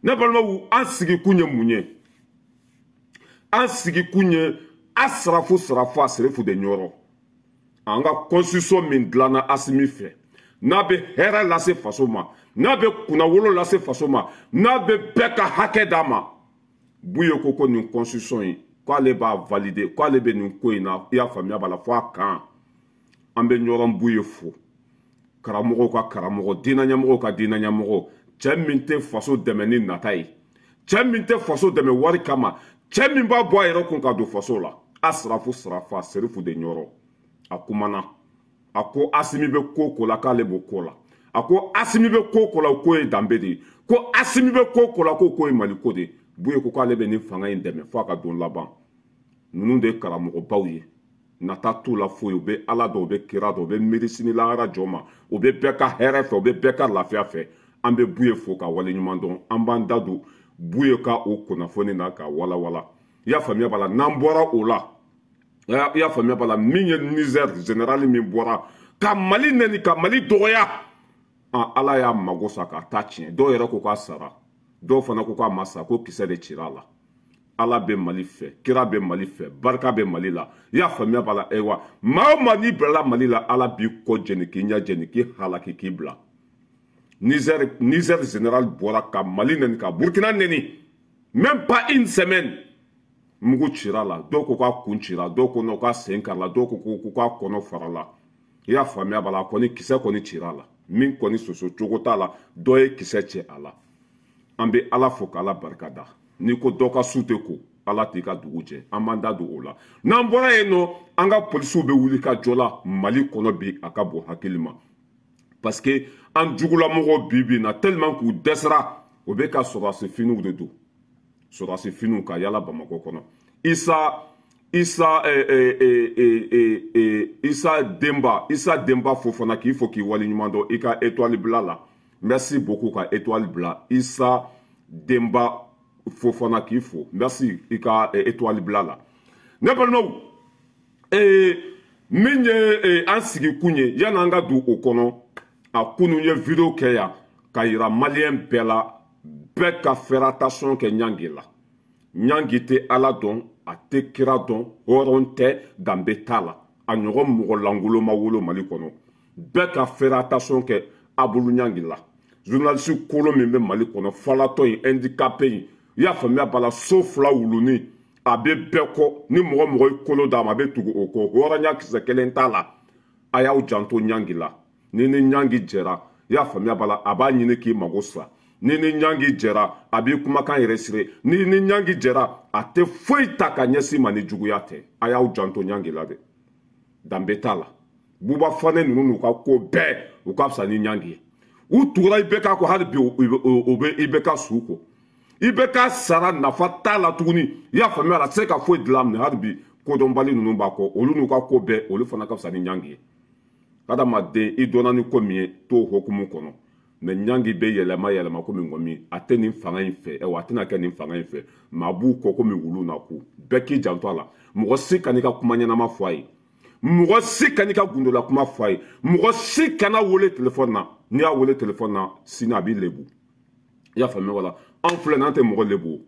Ne balimaw, an sigikun ye mun ye? An sigikun ye Asrafu Sarafa Serifu de Ɲɔrɔ. An ka constitution min dilanna Asimi fɛ, n'a bɛ hɛrɛ lase faso ma, n'a bɛ kunnawolo lase faso ma, n'a bɛ bɛɛ ka hakɛ d'a ma, Buye ko nin constitution in k'ale b'a valider, k'ale bɛ nin ko in na. I y'a faamuya b'a la fo a kan. An bɛ Ɲɔrɔ Buye fo, karamɔgɔw ka karamɔgɔ, diinɛ ɲɛmɔgɔw ka diinɛ ɲɛmɔgɔ, cɛ min tɛ faso dɛmɛ ni nata ye, cɛ min tɛ faso dɛmɛ wari kama, cɛ min b'a bɔ a yɛrɛ kun ka don faso la. Asrafu Sarafa Serifu de Ɲɔrɔ, a kumana, a ko Asimi bɛ ko ko la, k'ale b'o ko la. A ko Asimi bɛ ko ko la, ko ye danbe de ye. Ko Asimi bɛ ko ko la, ko ye Mali ko de ye. Buye ko k'ale bɛ nin fanga in dɛmɛ fo a ka don laban. Ninnu de ye karamɔgɔbaw ye, nata t'u la foyi. U bɛ Ala dɔn, u bɛ kira dɔn, u bɛ miiri sini lahara jɔ ma, u bɛ bɛɛ ka hɛrɛ fɛ, u bɛ bɛɛ ka lafiya fɛ. An bɛ Buye fo ka waleɲuman dɔn. An b'an da don Buye ka o kunnafoni na ka walawala. I y'a faamuya b'a la. N'an bɔra o la, i y'a faamuya b'a la, min ye Niger général min bɔra ka Mali nɛni, ka Mali dɔgɔya, Ala y'a mago sa k'a ta tiɲɛ. Dɔw yɛrɛ ko k'a sara, dɔw fana ko k'a ma sa, ko kisɛ de cira a la. Ala bɛ Mali fɛ, kira bɛ Mali fɛ, barika bɛ Mali la. I y'a faamuya b'a la. Ayiwa, maa o maa n'i bilala Mali la, Ala b'i kɔ jɛni, k'i ɲɛ jɛni, k'i halaki, k'i bila. Niger général bɔra ka Mali nɛni, ka Burkina nɛni, même pas une semaine, mugu cira la. Dɔw ko k'a kun cira, dɔw ko non, k'a sen karila, dɔw ko k'a kɔnɔ farala. I y'a faamuya b'a la. A kɔni kisɛ kɔni cira la, min kɔni soso cogo t'a la, dɔ ye kisɛ cɛ a la. An bɛ Ala fo k'Ala barika da. N'i ko dɔ ka su tɛ ko, Ala t'i ka dugu jɛ. An b'an da don o la. N'an bɔra yen nɔ, an ka polisiw bɛ wuli ka jɔ la Mali kɔnɔ bi, a ka bon hakili ma, parce que an jugulamɔgɔw bi bi in na, tellement k'u dɛsɛra, o bɛ ka sɔrɔdasi finiw de don, sɔrɔdasi finiw ka yala Bamakɔ kɔnɔ. Isa Denba, Isa Denba Fofana, k'i fo k'i waleɲuman dɔn i ka étoile bila la. Merci beaucoup ka étoile bila. Isa Denba Fofana, k'i fo, merci i ka étoile bila la. Ne balimaw, min ye an sigikun ye, yan'an ka don o kɔnɔ, a kunun ye vidéo kɛ yan ka yira maliyɛn bɛɛ la, bɛɛ ka faire attention kɛ Ɲangi la. Ɲangi tɛ Ala dɔn, a tɛ kira dɔn, hɔrɔn tɛ, danbe t'a la, a ɲɔgɔn mɔgɔ lankolon ma wolo Mali kɔnɔ. Bɛɛ ka faire attention kɛ Abulu Ɲangi la, journaliste kolon min bɛ Mali kɔnɔ, falatɔ in, handicapé in. I y'a faamuya b'a la. So fila wulunin, a bɛ bɛɛ kɔ. Ni mɔgɔ mɔgɔ ye kolo d'a ma, a bɛ tugu o kɔ. Hɔrɔnya kisɛ kelen t'a la. A y'aw janto Ɲangi la. Ni ni Ɲangi jɛra, i y'a faamuya b'a la, a b'a ɲini k'i mago sa. Ni ni Ɲangi jɛra, a b'i kumakan yɛrɛ siri. Ni ni Ɲangi jɛra, a tɛ foyi ta ka ɲɛsin ma ni juguya tɛ. A y'aw janto Ɲangi la dɛ, danbe t'a la. Buba Fane ninnu n'u ka ko bɛɛ, u ka fisa ni Ɲangi ye. U tugura IBK kɔ, hali bi u bɛ IBK su kɔ. IBK sara, nafa t'a la tuguni. I y'a faamuya la, a tɛ se ka foyi dilan minɛ. Hali bi kodɔnbali ninnu b'a kɔ, olu n'u ka ko bɛɛ, olu fana ka fisa ni Ɲangi ye. Adamaden, i dɔnna ni ko min ye, t'o hokumu kɔnɔ. Mɛ Ɲangi bɛ yɛlɛma yɛlɛma komi ŋɔmi, a tɛ nin fanga in fɛ, a tɛna kɛ nin fanga in fɛ. Mɛ a b'u kɔ komi wulu na ku. Bɛɛ k'i janto a la. Mɔgɔ si kan'i ka kuma ɲɛnama fɔ a ye, mɔgɔ si kan'i ka gundola kuma fɔ a ye, mɔgɔ si kana wele telefɔni na. N'i y'a wele telefɔni na sini, a b'i lebu. I y'a faamuya wala? Anw filɛ, n'an tɛ mɔgɔ lebu.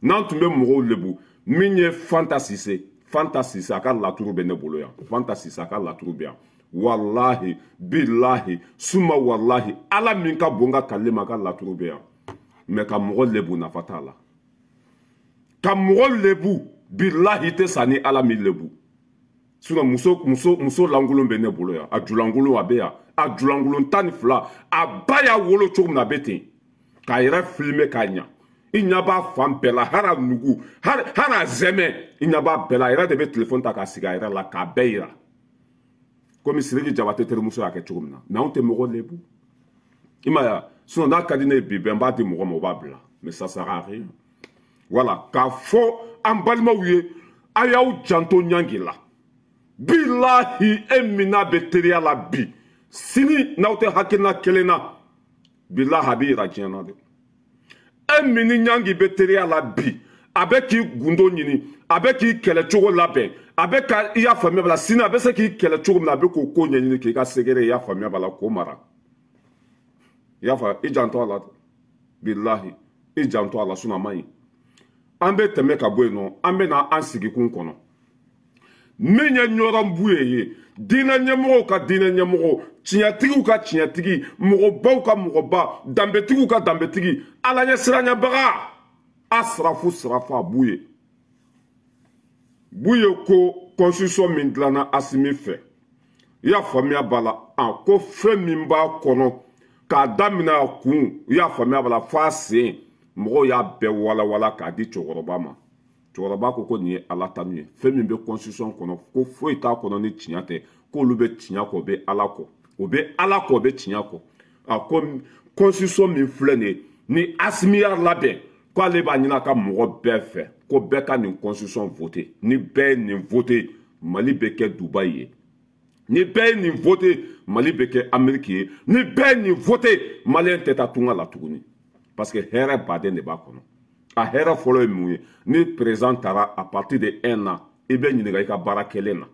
N'an tun bɛ mɔgɔw lebu, min ye Fanta Sise, Fanta Sise, a ka laturu bɛ ne bolo yan. Fanta Sise, a ka laturu bɛ yan. Walahi bilahi suma walahi, Ala min ka bon ka kale ma, a ka laturu bɛ yan. Mɛ ka mɔgɔ lebu, nafa t'a la. Ka mɔgɔ lebu, bilahi tɛ sa ni Ala min lebu. Sinon muso muso muso lankolon bɛ ne bolo yan, a julankolon a bɛ yan, a julankolon 12, a ba y'a wolo cogo min na, a bɛ ten k'a yɛrɛ filmer k'a ɲa. I ɲɛ b'a fan bɛɛ la, hali a nugu, hali a zɛmɛ, i ɲɛ b'a bɛɛ la. A yɛrɛ de bɛ telefɔni ta k'a sigi a yɛrɛ la k'a bɛɛ yira, komi Sidiki Jabate terimuso y'a kɛ cogo min na. Mɛ anw tɛ mɔgɔ lebu, i m'a ye wa? Sinon n'a ka di ne ye bi bɛɛ, n b'a di mɔgɔ ma, o b'a bila, mais ça sert à rien. Voilà, k'a fɔ an balimaw ye, a y'aw janto Ɲangi la. Bilahi, e min n'a bɛ teriya la bi, sini n'aw tɛ hakilina kelen na, bilahi a b'i yira diɲɛ na dɛ. E min ni Ɲangi bɛ teriya la bi, a bɛ k'i gundo ɲini, a bɛ k'i kɛlɛ cogo labɛn, a bɛ ka, i y'a faamuya b'a la, sini a bɛ se k'i kɛlɛ cogo min na, a bɛ k'o ko ɲɛɲini k'i ka segere, i y'a faamuya b'a la, k'o mara. I y'a faamuya, i janto a la dɛ, bilahi. I janto a la, sinon a man ɲi. An bɛ tɛmɛ ka bɔ yen nɔ, an bɛ na an sigikun kɔnɔ. Min ye ɲɔrɔn Buye ye, diinɛ ɲɛmɔgɔw ka diinɛ ɲɛmɔgɔ, tiɲɛtigiw ka tiɲɛtigi, mɔgɔbaw ka mɔgɔba, danbetigiw ka danbetigi, Ala ɲɛ siranɲɛbaga, a sarafu sarafa Buye. Buye ko constitution min dilanna Asimi fɛ, i y'a faamuya b'a la, a ko fɛn min b'a kɔnɔ k'a daminɛ a kun, i y'a faamuya b'a la, f'a sen, mɔgɔw y'a bɛɛ walawala k'a di cɛkɔrɔba ma. Cɛkɔrɔba ko ko nin ye Ala tanu ye, fɛn min bɛ constitution kɔnɔ ko foyi t'a kɔnɔ ni tiɲɛ tɛ, k'olu bɛ tiɲɛ kɔ, o bɛ Ala kɔ, o bɛ Ala kɔ, o bɛ tiɲɛ kɔ. A ko constitution min filɛ nin ye, ni Asimi y'a labɛn, k'ale b'a ɲini a ka mɔgɔ bɛɛ fɛ ko bɛɛ ka nin constitution voter. Ni bɛɛ ye nin voter, Mali bɛ kɛ Dubaï ye. Ni bɛɛ ye nin voter, Mali bɛ kɛ Amérique ye. Ni bɛɛ ye nin voter, Malien tɛ taa tunga la tuguni, parce que hɛrɛ baden de b'a kɔnɔ. A hɛrɛ fɔlɔ ye mun ye? Ni président taara, à partir de un an, i bɛ ɲininka i ka baara kɛlen na.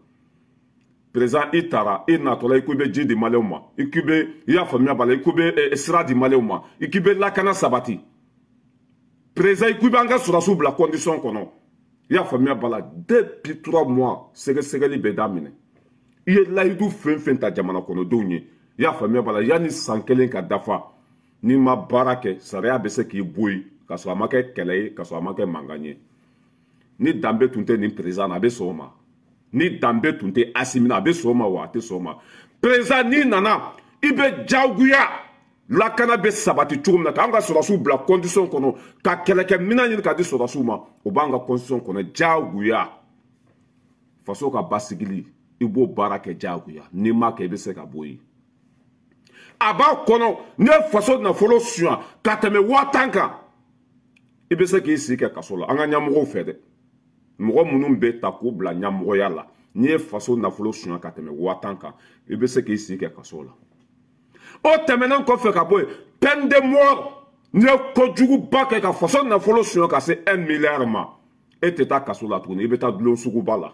Président, i taara, i natɔla, i ko i bɛ ji di Malienw ma, i k'i bɛ, i y'a faamuya b'a la, i ko i bɛ sira di Malienw ma, i k'i bɛ lakana sabati. Président, i ko i b'an ka sɔrɔdasiw bila condition kɔnɔ, i y'a faamuya b'a la, depuis 3 mois, sɛgɛsɛgɛli bɛ daminɛ. I ye layidu fɛn fɛn ta jamana kɔnɔdenw ye, i y'a faamuya b'a la, yanni san kelen ka dafa, n'i ma baara kɛ, sariya bɛ se k'i bɔ yen ka sɔrɔ a ma kɛ kɛlɛ ye, ka sɔrɔ a ma kɛ mankan ye. Ni danbe tun tɛ nin président na, a bɛ sɔn o ma. Ni danbe tun tɛ Asimi na, a bɛ sɔn o ma wa? A tɛ sɔn o ma. Président, n'i nana, i bɛ jagoya lakana bɛ sabati cogo min na, k'an ka sɔrɔdasiw bila condition kɔnɔ, ka kɛlɛkɛminɛn ɲini k'a di sɔrɔdasiw ma, o b'an ka constitution kɔnɔ jagoya. Faso ka basigili, i b'o baara kɛ jagoya. N'i m'a kɛ, i bɛ se ka bɔ yen. A b'a kɔnɔ, n'i ye faso nafolo suɲɛ ka tɛmɛ 10 000 kan, i bɛ se k'i sigi kɛ kaso la. An ka ɲɛmɔgɔw fɛ dɛ, mɔgɔ minnu bɛ ta k'u bila ɲɛmɔgɔya la, n'i ye faso nafolo suɲɛ ka tɛmɛ 10 000 kan, i bɛ se k'i sigi kɛ kaso la. O tɛmɛnen kɔfɛ ka bɔ yen, peine de mort, n'i ye kojuguba kɛ ka faso nafolo suɲɛ ka se 1 milliard ma, e tɛ taa kaso la tuguni, i bɛ taa dulon suguba la.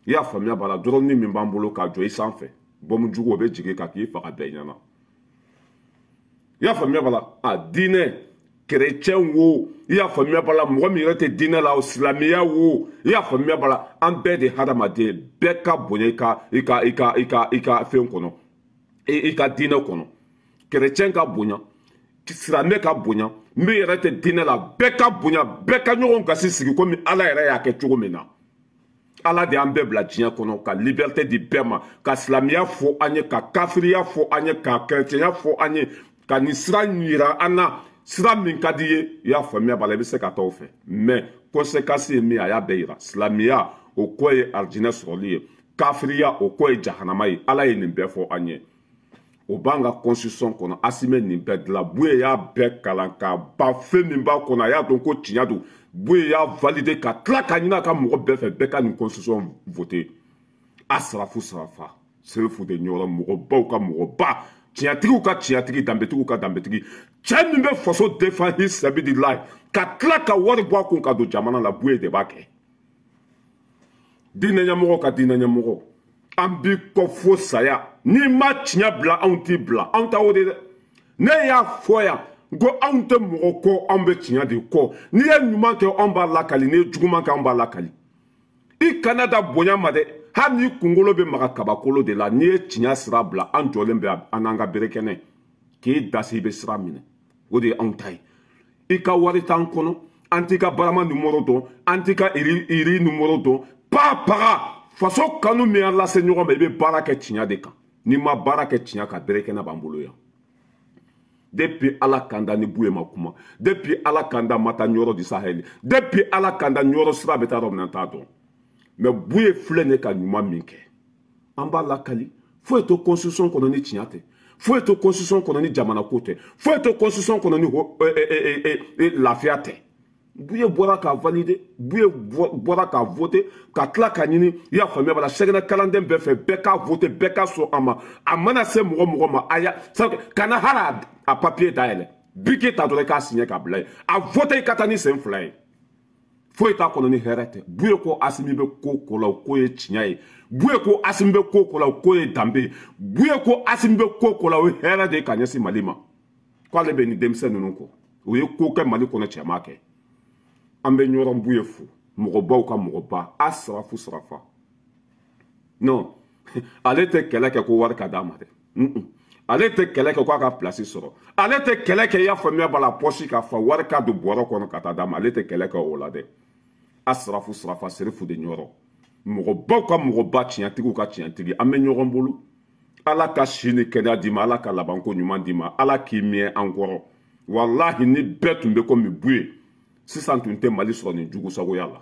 I y'a faamuya b'a la, dɔrɔnin min b'an bolo k'a jɔ i sanfɛ, bɔnmu jugu, o bɛ jigin ka k'i faga bɛɛ ɲɛna. I y'a faamuya b'a la, a diinɛ chrétien wo, i y'a faamuya b'a la, mɔgɔ min yɛrɛ tɛ diinɛ la o, silamɛya wo, i y'a faamuya b'a la, an bɛɛ de hadamaden, bɛɛ ka bonya i ka i ka i ka i ka i ka fɛn kɔnɔ, i ka diinɛ kɔnɔ. Chrétien ka bonya, silamɛ ka bonya, min yɛrɛ tɛ diinɛ la, bɛɛ ka bonya, bɛɛ ka ɲɔgɔn gasi sigi komi Ala yɛrɛ y'a kɛ cogo min na. Ala de y'an bɛɛ bila diɲɛ kɔnɔ ka liberté di bɛɛ ma, ka silamɛya fɔ an ye, ka kafiriya fɔ an ye, ka chrétienya fɔ an ye, ka nin sira yira an na. Sira min ka di ye, i y'a faamuya b'a la, i bɛ se ka taa o fɛ, mais conséquence ye min ye, a y'a bɛɛ yira. Silamɛya, o kɔ ye arijinɛ sɔrɔli ye, kafiriya, o kɔ ye jahanama ye. Ala ye nin bɛɛ fɔ an ye, o b'an ka constitution kɔnɔ. Asimi nin bɛɛ dilan, Buye y'a bɛɛ kalan k'a ban. Fɛn min b'a kɔnɔ, a y'a dɔn ko tiɲɛ don. Buye y'a valider ka tila ka ɲini a ka mɔgɔ bɛɛ fɛ, bɛɛ ka nin constitution voter. A sarafu sarafa Serifu de ɲɔgɔn, mɔgɔbaw ka mɔgɔba, tiɲɛtigiw ka tiɲɛtigi, danbetigiw ka danbetigi, cɛ min bɛ faso défend hisabidilayi, ka tila ka wari bɔ a kun ka don jamana la, Buye de b'a kɛ. Diinɛ ɲɛmɔgɔ ka diinɛ ɲɛmɔgɔ, an b'i kɔ fo saya. N'i ma tiɲɛ bila, anw t'i bila, anw ta o de dɛ. Ne y'a fɔ yan ko anw tɛ mɔgɔ kɔ, anw bɛ tiɲɛ de kɔ. N'i ye ɲuman kɛ, anw b'a lakali. N'i ye juguman kɛ, anw b'a lakali. I kana da bonya ma dɛ, hali n'i kunkolo bɛ maga kabakolo de la. N'i ye tiɲɛ sira bila, an jɔlen bɛ an n'an ka bere kɛnɛ k'i dasi, i bɛ sira minɛ. O de ye anw ta ye. I ka wari t'an kɔnɔ, an t'i ka barama numéro dɔn, an t'i ka iri numéro dɔn. Pa paga faso kanu min y'an lase ɲɔgɔn ma, i bɛ baara kɛ tiɲɛ de kan. N'i ma baara kɛ tiɲɛ kan, bere kɛnɛ b'an bolo yan. Depuis Ala kanda ni Buye ma kuma, depuis Ala kanda ma taa Ɲɔrɔ di Sahel, depuis Ala kanda Ɲɔrɔ sira bɛ taa yɔrɔ min na, n t'a dɔn. Mais Buye filɛ nin ye ka ɲuman min kɛ, an b'a lakali. Foyi tɛ constitution kɔnɔ ni tiɲɛ tɛ, foyi tɛ constitution kɔnɔ ni jamana ko tɛ, foyi tɛ constitution kɔnɔ ni lafiya tɛ. Buye bɔra k'a valider, Buye bɔra k'a voter, ka tila ka ɲini, i y'a faamuya b'a la, sɛgɛnɛ kalanden bɛɛ fɛ, bɛɛ k'a voter, bɛɛ ka sɔn a ma. A mana se mɔgɔ mɔgɔ ma, a ya kana hali a papier dayɛlɛ, biki ta dɔrɔn i k'a signer k'a bila yen. A voter, i ka taa ni sen fila ye. Foyi t'a kɔnɔ ni hɛrɛ tɛ. Buye ko Asimi bɛ ko ko la, o ko ye tiɲɛ ye. Buye ko Asimi bɛ ko ko la, o ko ye danbe ye. Buye ko Asimi bɛ ko ko la, o ye hɛrɛ de ye ka ɲɛsin Mali ma. K'ale bɛ nin denmisɛn ninnu kɔ. O ye ko kɛ Mali kɔnɔ, cɛ m'a kɛ. An bɛ Ɲɔrɔn Buye fo, mɔgɔbaw ka mɔgɔba, a sarafu sarafa. Non, ale tɛ kɛlɛ kɛ ko wari ka d'a ma dɛ. Ale tɛ kɛlɛ kɛ k'a ka place sɔrɔ. Ale tɛ kɛlɛ kɛ, i y'a faamuya b'a la, poche ka fa, wari ka don bɔrɔ kɔnɔ ka taa d'a ma. Ale tɛ kɛlɛ kɛ o la dɛ. A sarafu sarafa, Serifu de Ɲɔrɔ, mɔgɔbaw ka mɔgɔba, tiɲɛtigiw ka tiɲɛtigi. An bɛ ɲɔgɔn bolo. Ala ka si ni kɛnɛya d'i ma, Ala ka labanko ɲuman d'i ma, Ala k'i mɛn an kɔrɔ. Walahi, ni bɛɛ tun bɛ komi Buye sisan, tun tɛ Mali sɔrɔ nin jugusagoya la.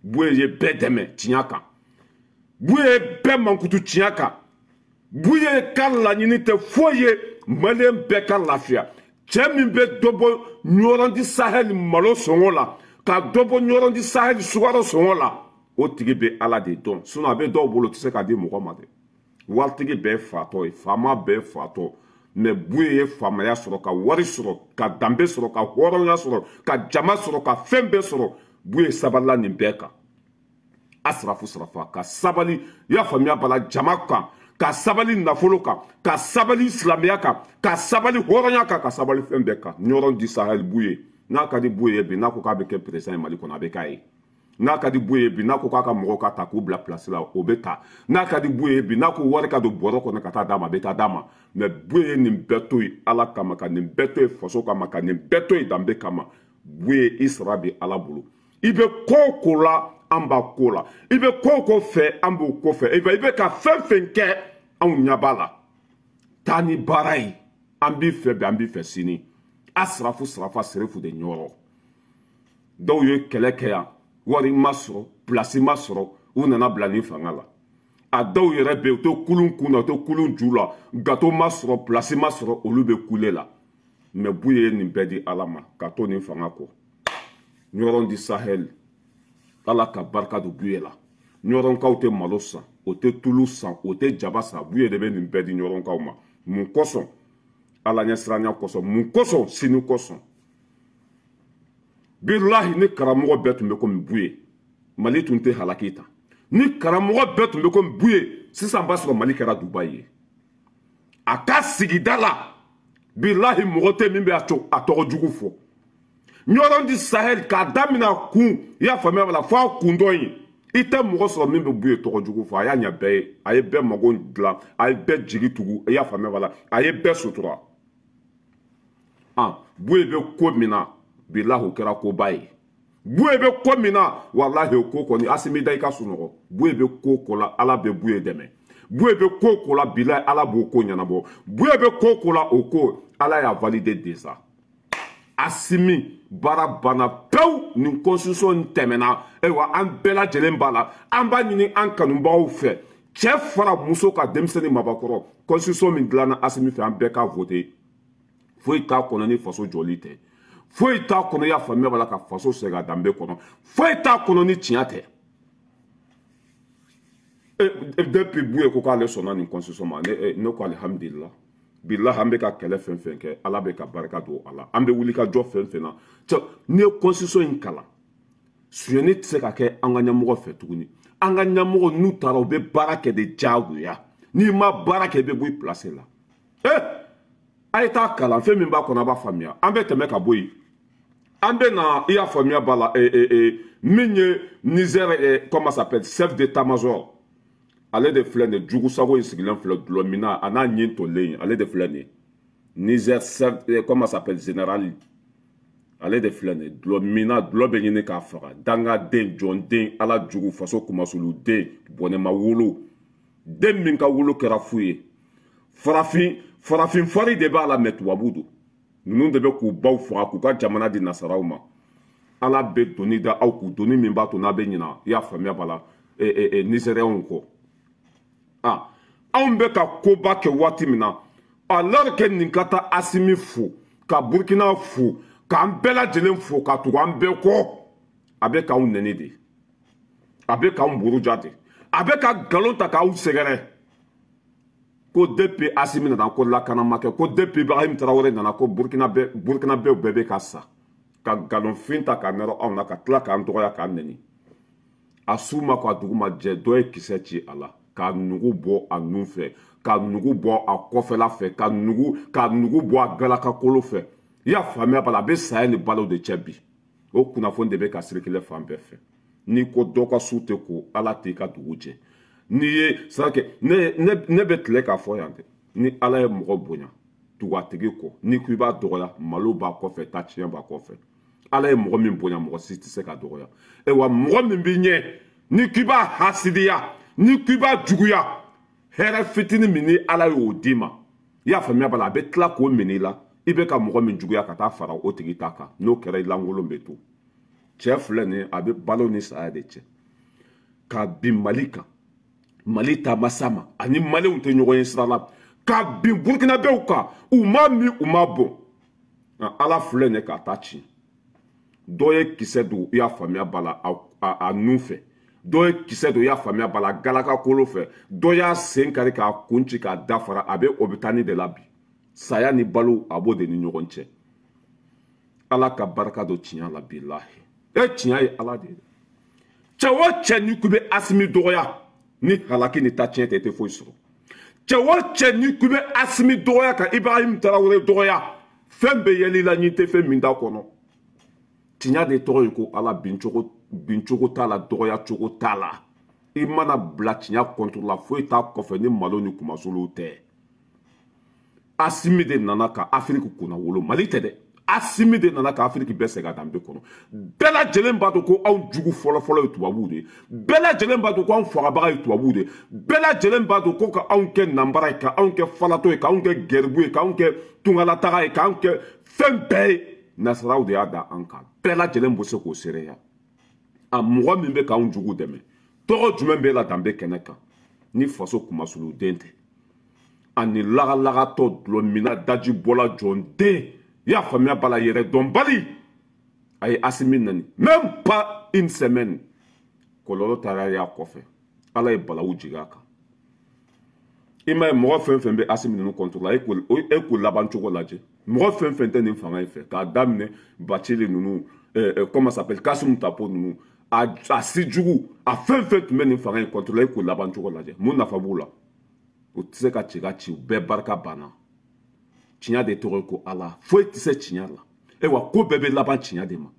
Buye ye bɛɛ dɛmɛ tiɲɛ kan, Buye ye bɛɛ mankutu tiɲɛ kan. Buye ka laɲini tɛ foyi ye, maliyɛn bɛɛ ka lafiya. Cɛ min bɛ dɔ bɔ Ɲɔrɔn di Sahel malo sɔngɔ la, ka dɔ bɔ Ɲɔrɔn di Sahel sukaro sɔngɔ la, o tigi bɛ Ala de dɔn. Sinon a bɛ dɔw bolo, o tɛ se k'a di mɔgɔ ma dɛ. Waritigi bɛɛ ye fatɔ ye, faama bɛɛ ye fatɔ. Mais Buye ye faamaya sɔrɔ, ka wari sɔrɔ, ka danbe sɔrɔ, ka hɔrɔnya sɔrɔ, ka jama sɔrɔ, ka fɛn bɛɛ sɔrɔ. Buye sabalila nin bɛɛ kan. A sarafu sarafa, ka sabali, i y'a faamuya bala, jama kan, ka sabali nafolo kan, ka sabali silamɛya kan, ka sabali hɔrɔnya kan, ka sabali fɛn bɛɛ kan. Ɲɔrɔn di Sahel Buye, n'a ka di Buye bi, n'a ko k'a bɛ kɛ président ye Mali kɔnɔ, a bɛ k'a ye. N'a ka di Buye bi, n'a ko k'a ka mɔgɔw ka ta k'u bila place la, o bɛ ta. N'a ka di Buye bi, n'a ko wari ka don bɔrɔ kɔnɔ ka taa d'a ma, a bɛ taa d'a ma. Mais Buye ye nin bɛɛ to yen Ala kama, ka nin bɛɛ to yen faso kama, ka nin bɛɛ to yen danbe kama. Buye, i sara bɛ Ala bolo. I bɛ ko o ko la, an b'a ko la. I bɛ ko o ko fɛ, an b'o ko fɛ. I bɛ ka fɛn fɛn kɛ, anw ɲɛ b'a la. Taa ni baara ye, an b'i fɛ bi, an b'i fɛ sini. A sarafu sarafa, Serifu de Ɲɔrɔ. Dɔw ye kɛlɛ kɛ yan, wari ma sɔrɔ, place ma sɔrɔ, u nana bila nin fanga la. A dɔw yɛrɛ bɛ yen, u tɛ kulun kun na, u tɛ kulun ju la, gâteau ma sɔrɔ, place ma sɔrɔ, olu bɛ kule la. Mais Buye ye nin bɛɛ di Ala ma ka to nin fanga kɔ. Ɲɔrɔn di Sahel, Ala ka barika don Buye la. Ɲɔrɔnkaw tɛ malo san, o tɛ tulu san, o tɛ jaba san. Buye de bɛ nin bɛɛ di ɲɔrɔnkaw ma. Mun kosɔn? Ala ɲɛsiranya kosɔn. Mun kosɔn? Sini kosɔn. Bilahi, ni karamɔgɔ bɛɛ tun bɛ komi Buye, Mali tun tɛ halaki ta. Ni karamɔgɔ bɛɛ tun bɛ komi Buye sisan, b'a sɔrɔ Mali kɛra Dubayi ye. A ka sigida la, bilahi, mɔgɔ tɛ min bɛ a tɔgɔ jugu fɔ. Ɲɔrɔn di Sahel, k'a daminɛ a kun, i y'a faamuya b'a la, fo a kun dɔ in, i tɛ mɔgɔ sɔrɔ min bɛ Buye tɔgɔ jugu fɔ. A y'a ɲɛ bɛɛ ye, a ye bɛɛ mago dilan, a ye bɛɛ jigi tugu, i y'a faamuya b'a la, a ye bɛɛ sutura. Buye bɛ ko min na, bilahi, o kɛra koba ye. Buye bɛ ko min na, walahi, o ko kɔni, Asimi da i ka sunɔgɔ. Buye bɛ ko ko la, Ala bɛ Buye dɛmɛ. Buye bɛ ko ko la, bilahi, Ala b'o ko ɲɛnabɔ. Buye bɛ ko ko la, o ko Ala y'a validé déjà. Asimi, baara banna pewu. Nin constitution in tɛmɛna. Ayiwa, an bɛɛ lajɛlen b'a la. An b'a ɲini an kanubagaw fɛ, cɛ fara muso ka, denmisɛnnin, mabakɔrɔ, constitution min dilanna Asimi fɛ, an bɛɛ k'a voté. Foyi t'a kɔnɔ ni faso jɔli tɛ. Foyi t'a kɔnɔ, i y'a faamuya b'a la, ka faso segin a danbe kɔnɔ. Foyi t'a kɔnɔ ni tiɲɛ tɛ. Depuis Buye ko k'ale sɔnna nin constitution ma, ne ko alihamudulila. Bilahi, an bɛ ka kɛlɛ fɛn fɛn kɛ, Ala bɛ ka barika don a la. An bɛ wuli ka jɔ fɛn fɛn na, cɛ, n'i ye constitution in kalan, sonyɛni tɛ se ka kɛ an ka ɲɛmɔgɔ fɛ tuguni. An ka ɲɛmɔgɔ, n'u taara, u bɛ baara kɛ de diyagoya. N'i ma baara kɛ, i bɛ bɔ i place la. A ye taa kalan, fɛn min b'a kɔnɔ, a b'a faamuya. An bɛ tɛmɛ ka bɔ yen, an bɛ na, i y'a faamuya b'a la, min ye Niger, comment s'appelle, chef d'état-major, ale de filɛ nin ye. Jugusago in sigilen filɛ dulɔminna, a n'a ɲin tolen, ale de filɛ nin ye. Niger chef, comment s'appelle, général, ale de filɛ nin ye. Dulɔminna, dulɔ bɛ ɲini k'a faga. Dangaden, jɔnden, Ala jugu, faso kumasuluden, bɔnɛma wolo den min ka wolo kɛra fu ye. Farafin fari de b'a la, mɛ tubabu don. Ninnu de bɛ k'u baw faga, k'u ka jamana di nasaraw ma. Ala bɛ doni da aw kun, doni min b'a to n'a bɛ ɲina, i y'a faamuya b'a la, Nizɛriyɛnw kɔ. Anw bɛ ka koba kɛ waati min na, alors que nin ka taa Asimi fo, ka Burukina fo, k'an bɛɛ lajɛlen fo, ka tugu an bɛɛ kɔ, a bɛ k'anw nɛni de, a bɛ k'anw buruja de, a bɛ ka nkalon ta k'aw sɛgɛrɛ ko depuis Asimi nana, ko lakana ma kɛ, ko depuis Ibrahim Traoré nana, ko Burukina bɛɛ bɛ ka sa, ka nkalonfin ta ka nɔrɔ anw na, ka tila k'an dɔgɔya, k'an nɛni. A su ma ko a dugu ma jɛ, dɔ ye kisɛ ci a la, ka nugu bɔ a nun fɛ, ka nugu bɔ a kɔfɛla fɛ, ka nugu bɔ a galakakolo fɛ. I y'a faamuya b'a la, a bɛ saya ni balo de cɛ bi. O kunnafoni de bɛ ka circuler fan bɛɛ fɛ. N'i ko dɔ ka su tɛ ko, Ala t'i ka dugu jɛ. N'i ye c'est ne bɛ tile k'a fɔ yan dɛ, ni Ala ye mɔgɔ bonya, tugu a tigi kɔ. N'i ko i b'a dɔgɔya, malo b'a kɔfɛ, taciyɛn b'a kɔfɛ. Ala ye mɔgɔ min bonya, mɔgɔ si tɛ se ka dɔgɔya. Wa mɔgɔ min b'i ɲɛ, n'i ko i b'a hasidiya, n'i ko i b'a juguya, hɛrɛ fitinin min ni Ala y'o d'i ma, i y'a faamuya b'a la, a bɛ tila k'o minɛ i la. I bɛ ka mɔgɔ min juguya ka taa fara o tigi ta kan, n'o kɛra i lankolon bɛ to. Cɛ filɛ nin ye, a bɛ balo ni saya de cɛ. Ka bin Mali kan, Mali taama s'a ma, ani Maliyɛnw tɛ ɲɔgɔn ye sira la. Ka bin Burkinabɛw kan, u ma min, u ma bɔn. Ala filɛ nin ye k'a ta tiɲɛ. Dɔ ye kisɛ don, i y'a faamuya b'a la, a nun fɛ. Dɔ ye kisɛ don, i y'a faamuya b'a la, galaka kolo fɛ. Dɔ y'a sen kari k'a kun ci k'a dafara, a bɛ hôpital de la bi. Saya ni balo, a b'o de ni ɲɔgɔn cɛ. Ala ka barika don tiɲɛ la, bilahi. E tiɲɛ ye Ala de ye. Cɛ o cɛ n'i ko i bɛ Asimi dɔgɔya, ni halaki ni taciyɛn tɛ, i tɛ foyi sɔrɔ. Cɛ o cɛ n'i ko i bɛ Asimi dɔgɔya ka Ibrahim Traoré dɔgɔya, fɛn bɛ yɛlɛ i la n'i tɛ fɛn min da kɔnɔ. Tiɲɛ de tɔgɔ ye ko Ala, bincogo t'a la, dɔgɔya cogo t'a la. I mana bila tiɲɛ contre la, foyi t'a kɔfɛ ni malo ni kumasuluw tɛ. Asimi de nana ka Afiriki kunna wolo, Mali tɛ dɛ. Asimi de nana ka Afiriki bɛɛ segin a danbe kɔnɔ. Bɛɛ lajɛlen b'a dɔn ko anw jugu fɔlɔfɔlɔ ye tubabuw de ye. Bɛɛ lajɛlen b'a dɔn ko anw fagabaga ye tubabuw de ye. Bɛɛ lajɛlen b'a dɔn ko ka anw kɛ nanbara ye, ka anw kɛ falatɔ ye, k'anw kɛ gɛribu ye, k'anw kɛ tungalataga ye, k'anw kɛ fɛn bɛɛ ye. Nasaraw de y'a da an kan. Bɛɛ lajɛlen bɛ se k'o seereya. A mɔgɔ min bɛ k'anw jugu dɛmɛ, tɔgɔ jumɛn b'e la danbe kɛnɛ kan ni faso kumasuluden tɛ? Ani lagalagatɔ, dulɔminna, dajibɔla, jɔnden, i y'a faamuya b'a la, yɛrɛ dɔnbali. A ye Asimi nani, même pas une semaine, kɔlɔlɔ taara y'a kɔfɛ. Ala ye balawu jigin a kan. I m'a ye, mɔgɔ fɛn fɛn bɛ Asimi ninnu contre la, e k'o laban cogo lajɛ. Mɔgɔ fɛn fɛn tɛ nin fanga in fɛ, k'a daminɛ Bacili ninnu, comment s'appelle, Kasimu Tapo ninnu, a si jugu, a fɛn fɛn tun bɛ nin fanga in contre la, e k'o laban cogo lajɛ. Mun nafa b'u la? U tɛ se ka ci ka ci, u bɛɛ barika banna. Tiɲɛ de tɔgɔ ye ko Ala, foyi tɛ se tiɲɛ la. Ayiwa, ko bɛɛ bɛ laban tiɲɛ de ma.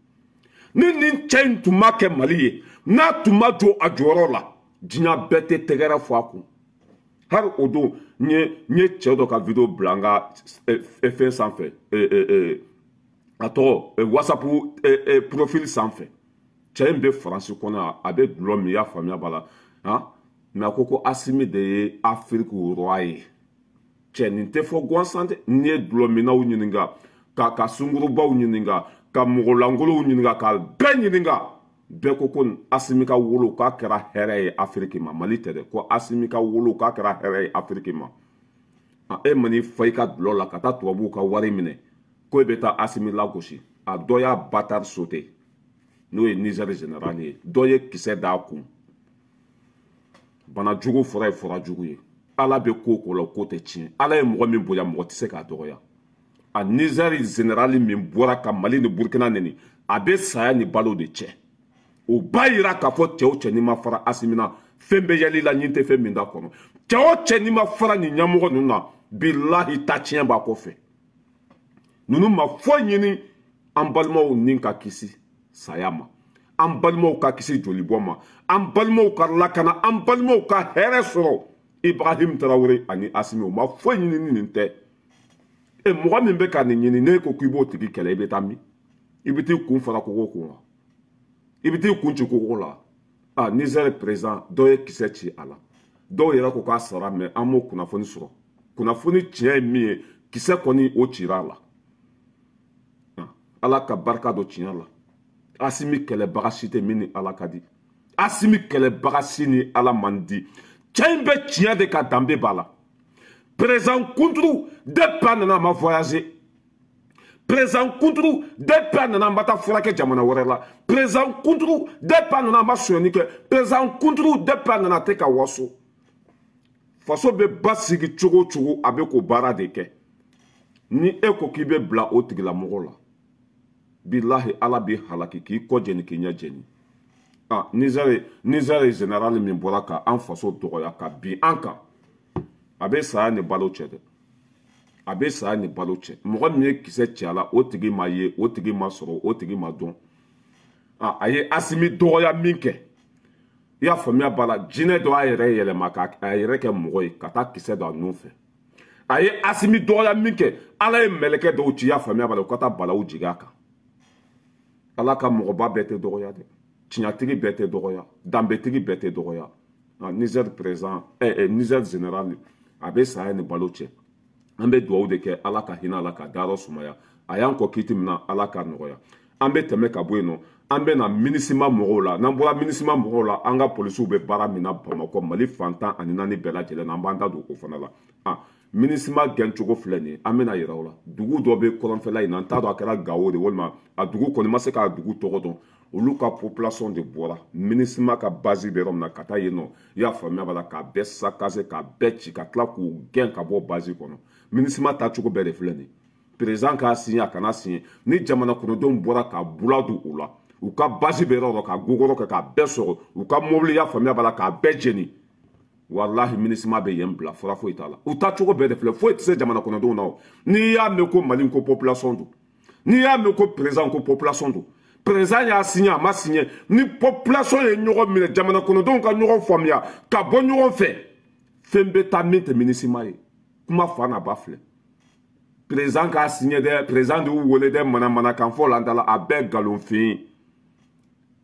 Ni nin cɛ in tun ma kɛ Mali ye, n'a tun ma jɔ a jɔyɔrɔ la, diɲɛ bɛɛ tɛ tɛgɛrɛ fɔ a kun. Hali o don, n ye cɛ dɔ ka vidéo bila n ka fɛn sanfɛ, a tɔgɔ WhatsApp profil sanfɛ. Cɛ in bɛ Faransi kɔnɔ, a bɛ dulɔ min, i y'a faamuya b'a la, han. Mais a ko ko Asimi de ye Afiriki roi ye. Cɛ nin tɛ fɔ gansan dɛ. N'i ye dulɔminnaw ɲininka, ka sunkurubaw ɲininka, ka mɔgɔlankolow ɲininka, ka bɛɛ ɲininka, bɛɛ ko ko Asimi ka wolo k'a kɛra hɛrɛ ye Afiriki ma. Mali tɛ dɛ, ko Asimi ka wolo k'a kɛra hɛrɛ ye Afiriki ma. E man'i fa i ka dulɔ la ka taa tubabuw ka wari minɛ, ko e bɛ taa Asimi lagosi. A dɔ y'a batari sote, n'o ye Niger général ye, dɔ ye kisɛ d'a kun. Bana jugu fura ye fura jugu ye. Ala bɛ ko ko la, ko tɛ tiɲɛ. Ala ye mɔgɔ min bonya, mɔgɔ tɛ se k'a dɔgɔya. A Niger général min bɔra ka Mali ni Burkina neni, a bɛ saya ni balo de cɛ. O b'a yira k'a fɔ cɛ o cɛ n'i ma fara Asimi na, fɛn bɛ yɛlɛ i la ɲin tɛ fɛn min da kɔnɔ. Cɛ o cɛ n'i ma fara nin ɲɛmɔgɔ ninnu na, bilahi ta tiɲɛ b'a kɔfɛ. Ninnu ma foyi ɲini an balimaw ni ka kisi saya ma, an balimaw ka kisi jolibɔ ma, an balimaw ka lakana, an balimaw ka hɛrɛ sɔrɔ. Ibrahim Traoré ani Asimi, u ma foyi ɲini ni nin tɛ. E mɔgɔ min bɛ ka nin ɲini, n'e ko k'i b'o tigi kɛlɛ, i bɛ taa min? I bɛ t'i kun fara kogo kun wa? I bɛ t'i kun ci kogo la? Ah, Niger président, dɔ ye kisɛ ci a la. Dɔw yɛrɛ ko k'a sara, mais an m'o kunnafoni sɔrɔ. Kunnafoni tiɲɛ ye min ye, kisɛ kɔni o cira a la. Ala ka barika don tiɲɛ la. Asimi kɛlɛbaga si tɛ min ni Ala ka di. Asimi kɛlɛbaga si ni Ala man di. Cɛ in bɛ tiɲɛ de ka danbe b'a la. Président kunturu, depuis a nana a ma voyager. Président kunturu, depuis a nana a ma taa furakɛ jamana wɛrɛ la. Président kunturu, depuis a nana a ma sonyɛni kɛ. Président kunturu, depuis a nana a tɛ ka waso. Faso bɛ basigi cogo o cogo, a bɛ k'o baara de kɛ. Ni e ko k'i bɛ bila o tigilamɔgɔ la, bilahi Ala b'i halaki k'i kɔ jeni k'i ɲɛ jeni. Ah, Niger général min bɔra ka an faso dɔgɔya ka bin an kan, a bɛ saya ni balo cɛ dɛ. A bɛ saya ni balo cɛ. Mɔgɔ min ye kisɛ cɛ a la, o tigi ma ye, o tigi ma sɔrɔ, o tigi ma dɔn. A ye Asimi dɔgɔya min kɛ, i y'a faamuya b'a la, jinɛ dɔ y'a yɛrɛ yɛlɛma k'a yɛrɛ kɛ mɔgɔ ye ka taa kisɛ don a nun fɛ. A ye Asimi dɔgɔya min kɛ, Ala ye mɛlɛkɛ dɔw ci, i y'a faamuya b'a la, u ka taa balawu jigin a kan. Ala ka mɔgɔba bɛɛ tɛ dɔgɔya dɛ, tiɲɛtigi bɛɛ tɛ dɔgɔya, danbetigi bɛɛ tɛ dɔgɔya. Niger président, Niger général, a bɛ saya ni balo cɛ. An bɛ dugawu de kɛ Ala ka hinɛ a la ka dayɔrɔ sumaya. A y'an kɔ kiti min na, Ala ka nɔgɔya. An bɛ tɛmɛ ka bɔ yen nɔ, an bɛ na MINUSMA mɔgɔw la. N'an bɔra MINUSMA mɔgɔw la, an ka polisiw bɛ baara min na Bamakɔ, Mali fan 14 bɛɛ lajɛlen na, an b'an da don o fana la. MINUSMA gɛncogo filɛ nin ye, an bɛna yira o la. Dugu dɔ bɛ kɔrɔnfɛla in na, n t'a dɔn a kɛra Gawo de walima a dugu kɔni ma se k'a dugu tɔgɔ dɔn. Olu ka population de bɔra MINUSMA ka base bɛ yɔrɔ min na ka taa yen nɔ, i y'a faamuya b'a la, k'a bɛɛ saccager, k'a bɛɛ ci, ka tila k'u gɛn ka bɔ base kɔnɔ. MINUSMA taacogo bɛɛ de filɛ nin ye. Président k'a signé, a kana signé, ni jamana kɔnɔdenw bɔra ka bula don u la, u ka base bɛ yɔrɔ ka gogoro kɛ k'a bɛɛ sɔgɔ, u ka mobili, y'a faamuya b'a la, k'a bɛɛ jeni. Walahi MINUSMA bɛ yen bila, fura foyi t'a la. U taacogo bɛɛ de filɛ, foyi tɛ se jamana kɔnɔdenw na o. N'i y'a mɛn ko Mali ko population don, n'i y'a mɛn ko président ko population don, président y'a signé, a ma signé, ni population ye ɲɔgɔn minɛ, jamana kɔnɔdenw ka ɲɔgɔn faamuya ka bɔ ɲɔgɔn fɛ, fɛn bɛ taa min tɛ MINUSMA ye. Kuma fa n'a ba filɛ. Président k'a signé dɛ, président de y'u wele dɛ, manamanakan fɔ la an ta la, a bɛɛ nkalonfin.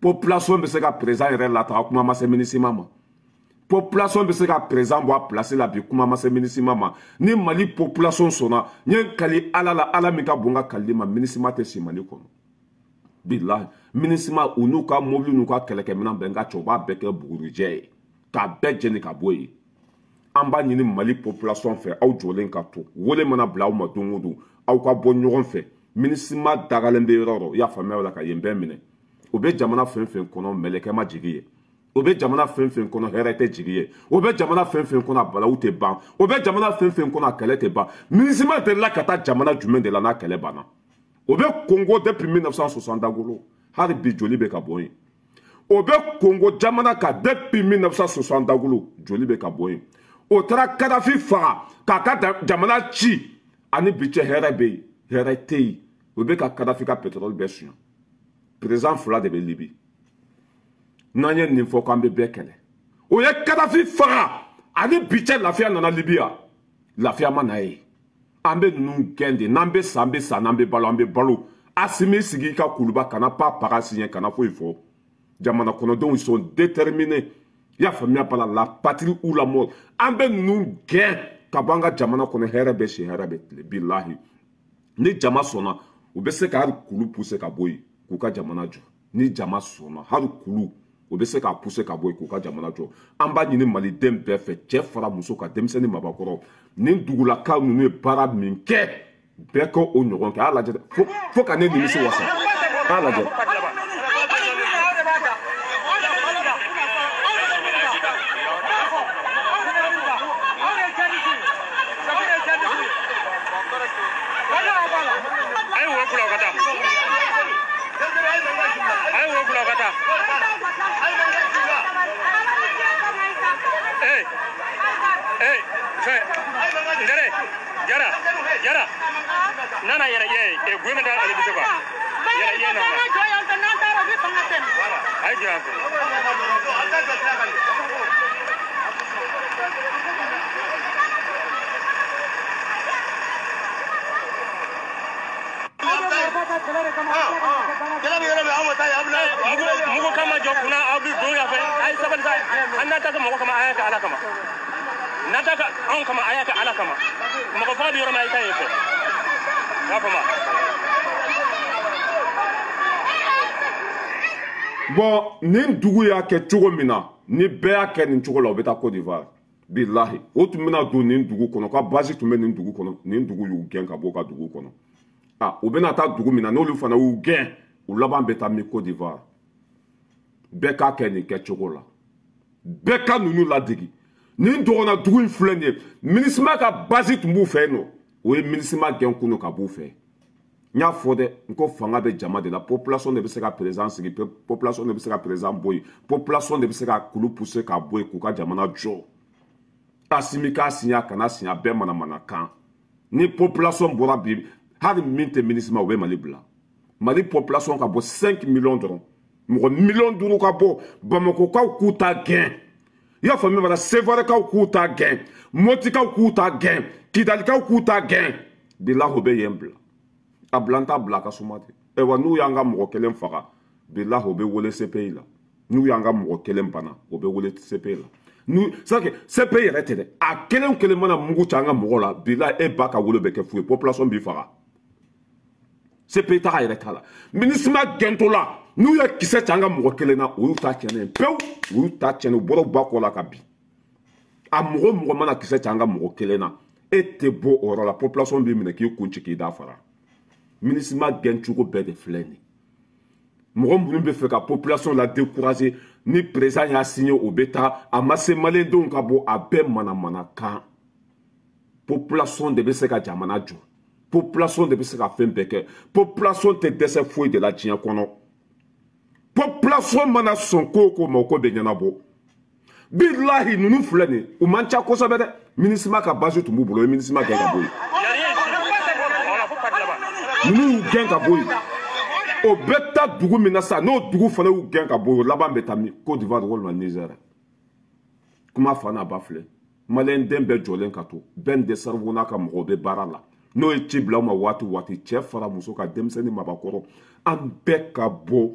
Population bɛ se ka président yɛrɛ lataga, kuma ma se MINUSMA ma. Population bɛ se ka président bɔ a place la bi, kuma ma se MINUSMA ma. Ni Mali population sɔnna, n ye n kali Ala la, Ala min ka bon ka kalili ma, MINUSMA tɛ si Mali kɔnɔ. Bilahi, MINUSMA u n'u ka mobili n'u ka kɛlɛkɛminɛn bɛɛ, n ka cɛ, u b'a bɛɛ kɛ bugurijɛ ye k'a bɛɛ jeni ka bɔ yen. An b'a ɲini Mali population fɛ, aw jɔlen ka to, wele mana bila aw ma don o don, aw ka bɔ ɲɔgɔn fɛ. MINUSMA dagalen bɛ yɔrɔ o yɔrɔ, i y'a faamuya o la, ka yen bɛɛ minɛ. O bɛ jamana fɛn fɛn kɔnɔ, mɛlɛkɛ ma jigi ye. O bɛ jamana fɛn fɛn kɔnɔ, hɛrɛ tɛ jigi ye. O bɛ jamana fɛn fɛn kɔnɔ, a balawu tɛ ban. O bɛ jamana fɛn fɛn kɔnɔ, a kɛlɛ tɛ ban. MINUSMA delila ka taa jamana jumɛn de la n'a kɛlɛ banna? O bɛ Congo depuis 1960 dagolo, hali bi joli bɛ ka bɔ yen. O bɛ Congo jamana kan depuis 1960 dagolo, joli bɛ ka bɔ yen. O taara Kadafi faga k'a ka jamana ci, ani bi cɛ hɛrɛ bɛ yen, hɛrɛ tɛ yen. O bɛ ka Kadafi ka pétrole bɛɛ suɲɛ. Président fila de bɛ Libi. N'an ye nin fɔ k'an bɛ bɛɛ kɛlɛ. O ye Kadafi faga, ani bi cɛ lafiya nana Libi ya, lafiya ma na ye. An bɛ ninnu gɛn de, n'an bɛ sa, an bɛ sa, n'an bɛ balo, an bɛ balo. Asimi sigi i ka kuluba, kana pa paga siɲɛ, kana foyi fɔ. Jamana kɔnɔdenw sont déterminés. I y'a faamuya b'a la, la patrie ou la mort. An bɛ ninnu gɛn ka bɔ an ka jamana kɔnɔ, hɛrɛ bɛ si, hɛrɛ bɛ tile. Bilahi, ni jama sɔnna, u bɛ se ka hali kulu pousser ka bɔ yen k'u ka jamana jɔ. Ni jama sɔnna, hali kulu u bɛ se k'a pousser ka bɔ yen k'u ka jamana jɔ. An b'a ɲini maliden bɛɛ fɛ, cɛ fara muso kan, denmisɛnnin mabakɔrɔ, nin dugulakaw ninnu ye baara min kɛ, bɛɛ ka o ɲɔgɔn kɛ. A y'a lajɛ dɛ, fo ka ne nimisi wasa. A y'a lajɛ. Nana yɛrɛ ye e goyi da ale bɛ se quoi yɛrɛ ye nana a ye jɔ yan fɛ. Mugu kama jɔ kunna, aw bɛ don yan fɛ, a ye sabali sa. An n'a ta kɛ mɔgɔ kama, a y'a kɛ Ala kama. N'a ta kɛ anw kama, a y'a kɛ Ala kama. Mɔgɔ faga bɛ yɔrɔ min, a ye taa yen fɛ. I y'a faamu? Bon, nin dugu y'a kɛ cogo min na, ni bɛɛ y'a kɛ nin cogo la, u bɛ taa Côte d'Ivoire. Bilahi, o tun bɛna don nin dugu kɔnɔ, ka base tun bɛ nin dugu kɔnɔ, nin dugu y'u gɛn ka bɔ u ka dugu kɔnɔ. U bɛna taa dugu min na, n'olu fana y'u gɛn, u laban bɛ taa min? Côte d'Ivoire. Bɛɛ k'a kɛ nin kɛcogo la, bɛɛ ka ninnu ladegi. Nin dɔgɔnna dugu in filɛ nin ye, MINUSMA ka base tun b'u fɛ yen nɔ, o ye MINUSMA gɛn kunu ka b'u fɛ. N y'a fɔ dɛ, n ko fanga bɛ jama de la. Population de bɛ se ka président sigi, population de bɛ se ka président bɔ yen, population de bɛ se ka kulu pousser ka bɔ yen k'u ka jamana jɔ. Asimi k'a signé, a kana signé, a bɛɛ manamana kan. Ni population bɔra bi, hali min tɛ MINUSMA, u bɛ Mali bila. Mali population ka bɔ 5 millions dɔrɔn, mɔgɔ 5 millions ka bɔ, Bamakɔkaw k'u ta gɛn, i y'a faamuya bala, Sevarekaw k'u ta gɛn, Motikaw k'u ta gɛn, Kidalikaw k'u ta gɛn, bilahi u bɛ yen bila. A bila n t'a bila a ka suma ten. Ayiwa, n'u y'an ka mɔgɔ kelen faga, bilahi o bɛ wele CPI la. N'u y'an ka mɔgɔ kelen bana, o bɛ wele CPI la. N'u c'est que CPI yɛrɛ tɛ dɛ, a kelen kelen mana mugu ci an ka mɔgɔ la, bilahi e ba ka wolo bɛ kɛ fu ye, population b'i faga. CPI taga yɛrɛ t'a la. MINUSMA gɛntɔ la, n'u ye kisɛ ci an ka mɔgɔ kelen na, o y'u ta tiɲɛnen pewu, o y'u ta tiɲɛnen, u bɔra u ba kɔ la ka bin. A mɔgɔ o mɔgɔ mana kisɛ ci an ka mɔgɔ kelen na, e tɛ bɔ o yɔrɔ la, population b'i minɛ k'i kun ci k'i da fara. MINUSMA gɛncogo bɛɛ de filɛ nin. Mɔgɔ minnu bɛ fɛ ka population la décourager, ni président y'a signé, o bɛ taa, a ma se maliyɛndenw ka bɔ, a bɛɛ manamanakan. Population de bɛ se ka jamana jɔ, population de bɛ se ka fɛn bɛɛ kɛ, population tɛ dɛsɛ foyi de la diɲɛ kɔnɔ. Population mana sɔn ko o ko ma, o ko bɛ ɲɛnabɔ. Bilahi, ninnu filɛ nin, u man ca kosɛbɛ dɛ. MINUSMA ka base tun b'u bolo, o ye MINUSMA gɛn ka bɔ yen. Ninnu y'u gɛn ka bɔ yen, o bɛ taa dugu min na sisan, n'o dugu fana y'u gɛn ka bɔ yen, o laban bɛ taa min? Côte d'Ivoire walima Niger. Kuma fa n'a ba filɛ, maliyɛn den bɛɛ jɔlen ka to bɛn de cerveau n'a ka mɔgɔw bɛ baara la. N'o ye ci bila aw ma waati o waati, cɛ fara muso ka, denmisɛnnin mabakɔrɔ, an bɛɛ ka bɔ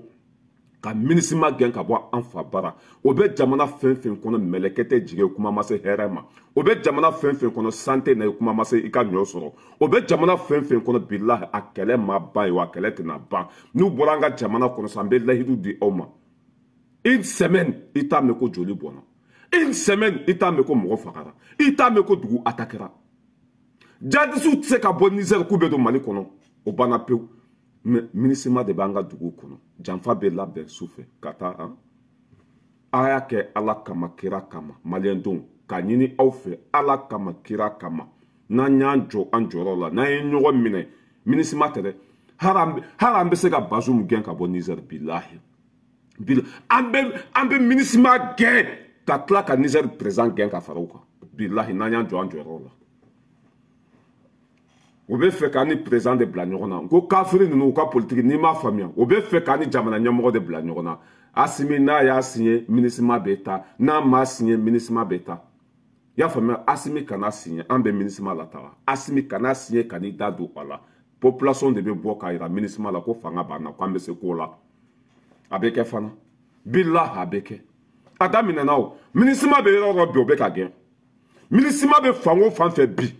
ka MINUSMA gɛn ka bɔ an fa bara. O bɛ jamana fɛn fɛn kɔnɔ, mɛlɛkɛ tɛ jigin, kuma ma se hɛrɛ ma. O bɛ jamana fɛn fɛn kɔnɔ, san tɛ na ye, kuma ma se i ka ɲɔ sɔrɔ. O bɛ jamana fɛn fɛn kɔnɔ, bilahi a kɛlɛ ma ban ye wa, a kɛlɛ tɛna ban. N'u bɔra an ka jamana kɔnɔ sisan, an bɛ lahidu di aw ma, une semaine i t'a mɛn ko joli bɔnna, une semaine i t'a mɛn ko mɔgɔ fagara, i t'a mɛn ko dugu atakɛra. Jadisiw tɛ se ka bɔ Niger k'u bɛ don Mali kɔnɔ, o banna pewu. Mais MINUSMA de b'an ka dugu kɔnɔ, janfa bɛ labɛn su fɛ ka taa. An a y'a kɛ Ala kama, kira kama, maliyɛndenw, k'a ɲini aw fɛ Ala kama, kira kama, n'an y'an jɔ an jɔyɔrɔ la, n'an ye ɲɔgɔn minɛ, MINUSMA tɛ dɛ, hali an bɛ se ka Bazoum gɛn ka bɔ Niger. Bilahi an bɛ MINUSMA gɛn ka tila ka Niger président gɛn ka fara o kan. Bilahi, n'an y'an jɔ an jɔyɔrɔ la. U bɛ fɛ k'an ni président de bila ɲɔgɔn na. N ko kafiri ninnu, u ka politiki, n'i m'a faamuya, u bɛ fɛ k'an ni jamana ɲɛmɔgɔ de bila ɲɔgɔn na. Asimi n'a y'a signé, MINUSMA bɛ taa, n'a m'a signé, MINUSMA bɛ taa. I y'a faamuya? Asimi kana signé, an bɛ MINUSMA lataga. Asimi kana signé, ka n'i da don a la. Population de bɛ bɔ k'a yira MINUSMA la ko fanga b'an na, k'an bɛ se ko la. A bɛ kɛ fana, bilahi a bɛ kɛ. A daminɛna o. MINUSMA bɛ yɔrɔ o yɔrɔ bi, o bɛ ka gɛn. MINUSMA bɛ fan o fan fɛ bi,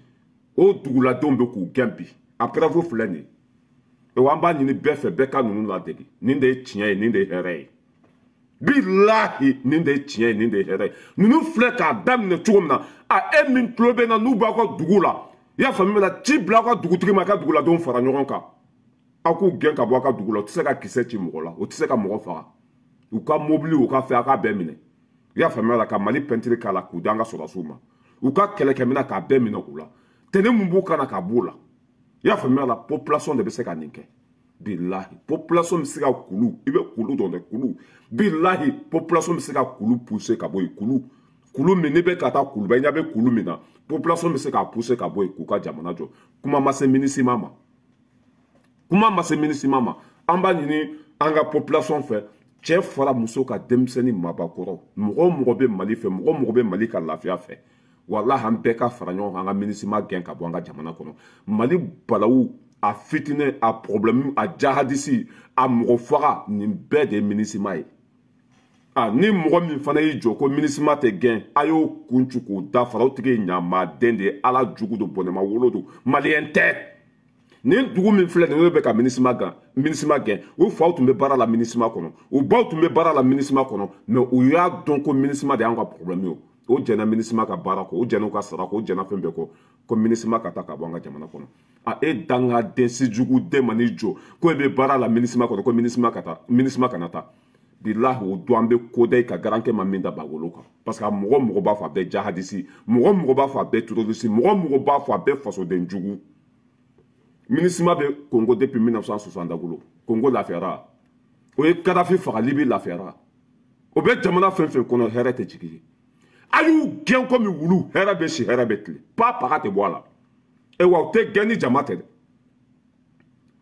o duguladenw bɛ k'u gɛn bi. A preuve filɛ nin ye. Wa an b'a ɲini bɛɛ fɛ, bɛɛ ka ninnu ladege. Nin de ye tiɲɛ ye, nin de ye hɛrɛ ye. Bilahi, nin de ye tiɲɛ ye, nin de ye hɛrɛ ye. Ninnu filɛ k'a daminɛ cogo min na, a e min tulo bɛ na, n'u b'aw ka dugu la, i y'a faamu la, ci bila aw ka dugutigi ma, a ka duguladenw fara ɲɔgɔn kan, aw k'u gɛn ka bɔ aw ka dugu la. U tɛ se ka kisɛ ci mɔgɔ la, u tɛ se ka mɔgɔ faga. U ka mobili, u ka fɛn, a k'a bɛɛ minɛ, i y'a faamuya la, ka Mali pɛntiri k'a la k'u di an ka sɔrɔdasiw ma. U ka kɛlɛkɛminɛn, k'a bɛɛ minɛ u la, tɛnɛ mun b'u kan na, k'a b'u la, i y'a faamuya la. Population de bɛ se ka nin kɛ. Bilahi, population bɛ se ka kulu, i bɛ kulu dɔn dɛ, kulu. Bilahi, population bɛ se ka kulu pousser ka bɔ yen. Kulu, kulu min n'i bɛ ka taa kuluba, i ɲɛ bɛ kulu min na, population bɛ se k'a pousser ka bɔ yen k'u ka jamana jɔ. Kuma ma se MINUSMA ma, kuma ma se MINUSMA ma. An b'a ɲini an ka population fɛ, cɛ fara muso ka, denmisɛnnin mabakɔrɔ, mɔgɔ o mɔgɔ bɛ Mali fɛ, mɔgɔ o mɔgɔ bɛ Mali ka lafiya fɛ, walahi an bɛɛ ka fara ɲɔgɔn kan, an ka MINUSMA gɛn ka bɔ an ka jamana kɔnɔ. Mali balawu, a fitinɛ, a problème, a jahadisi, a mɔgɔ faga, nin bɛɛ de ye MINUSMA ye. A ni mɔgɔ min fana y'i jɔ ko MINUSMA tɛ gɛn, a y'o kun ci k'o da fara, o tigi ye ɲamaden de ye, Ala jugu don, bɔnɛma wolo don, maliyɛn tɛ. Nin dugu min filɛ nin ye, bɛ ka MINUSMA gɛn, MINUSMA gɛn, u faw tun bɛ baara la MINUSMA kɔnɔ, u baw tun bɛ baara la MINUSMA kɔnɔ, mais u y'a dɔn ko MINUSMA de y'an ka problème ye. O jɛnna MINUSMA ka baara kɔ, o jɛnna u ka sara kɔ, o jɛnna fɛn bɛɛ kɔ, ko MINUSMA ka taa ka bɔ an ka jamana kɔnɔ. A e dangaden sijugu den ma n'i jɔ ko e bɛ baara la MINUSMA kɔnɔ, ko MINUSMA ka taa, MINUSMA kana taa, bilahi o don an bɛ ko da i ka garankɛ ma min da bagolo kan. Parce que a mɔgɔ mɔgɔ b'a fɔ a bɛɛ jahadisi, mɔgɔ mɔgɔ b'a fɔ a bɛɛ terroriste, mɔgɔ mɔgɔ b'a fɔ a bɛɛ fasoden jugu. MINUSMA bɛ Congo depuis 1960 bolo, Congo lafiyara, o ye Kadafi faga, Libi lafiyara. O bɛ jamana fɛn fɛn kɔnɔ, hɛrɛ tɛ jigin ye. A y'u gɛn komi wulu, hɛrɛ bɛ si, hɛrɛ bɛ tile, pa paga tɛ bɔ a la. E wa o tɛ gɛn ni jama tɛ dɛ,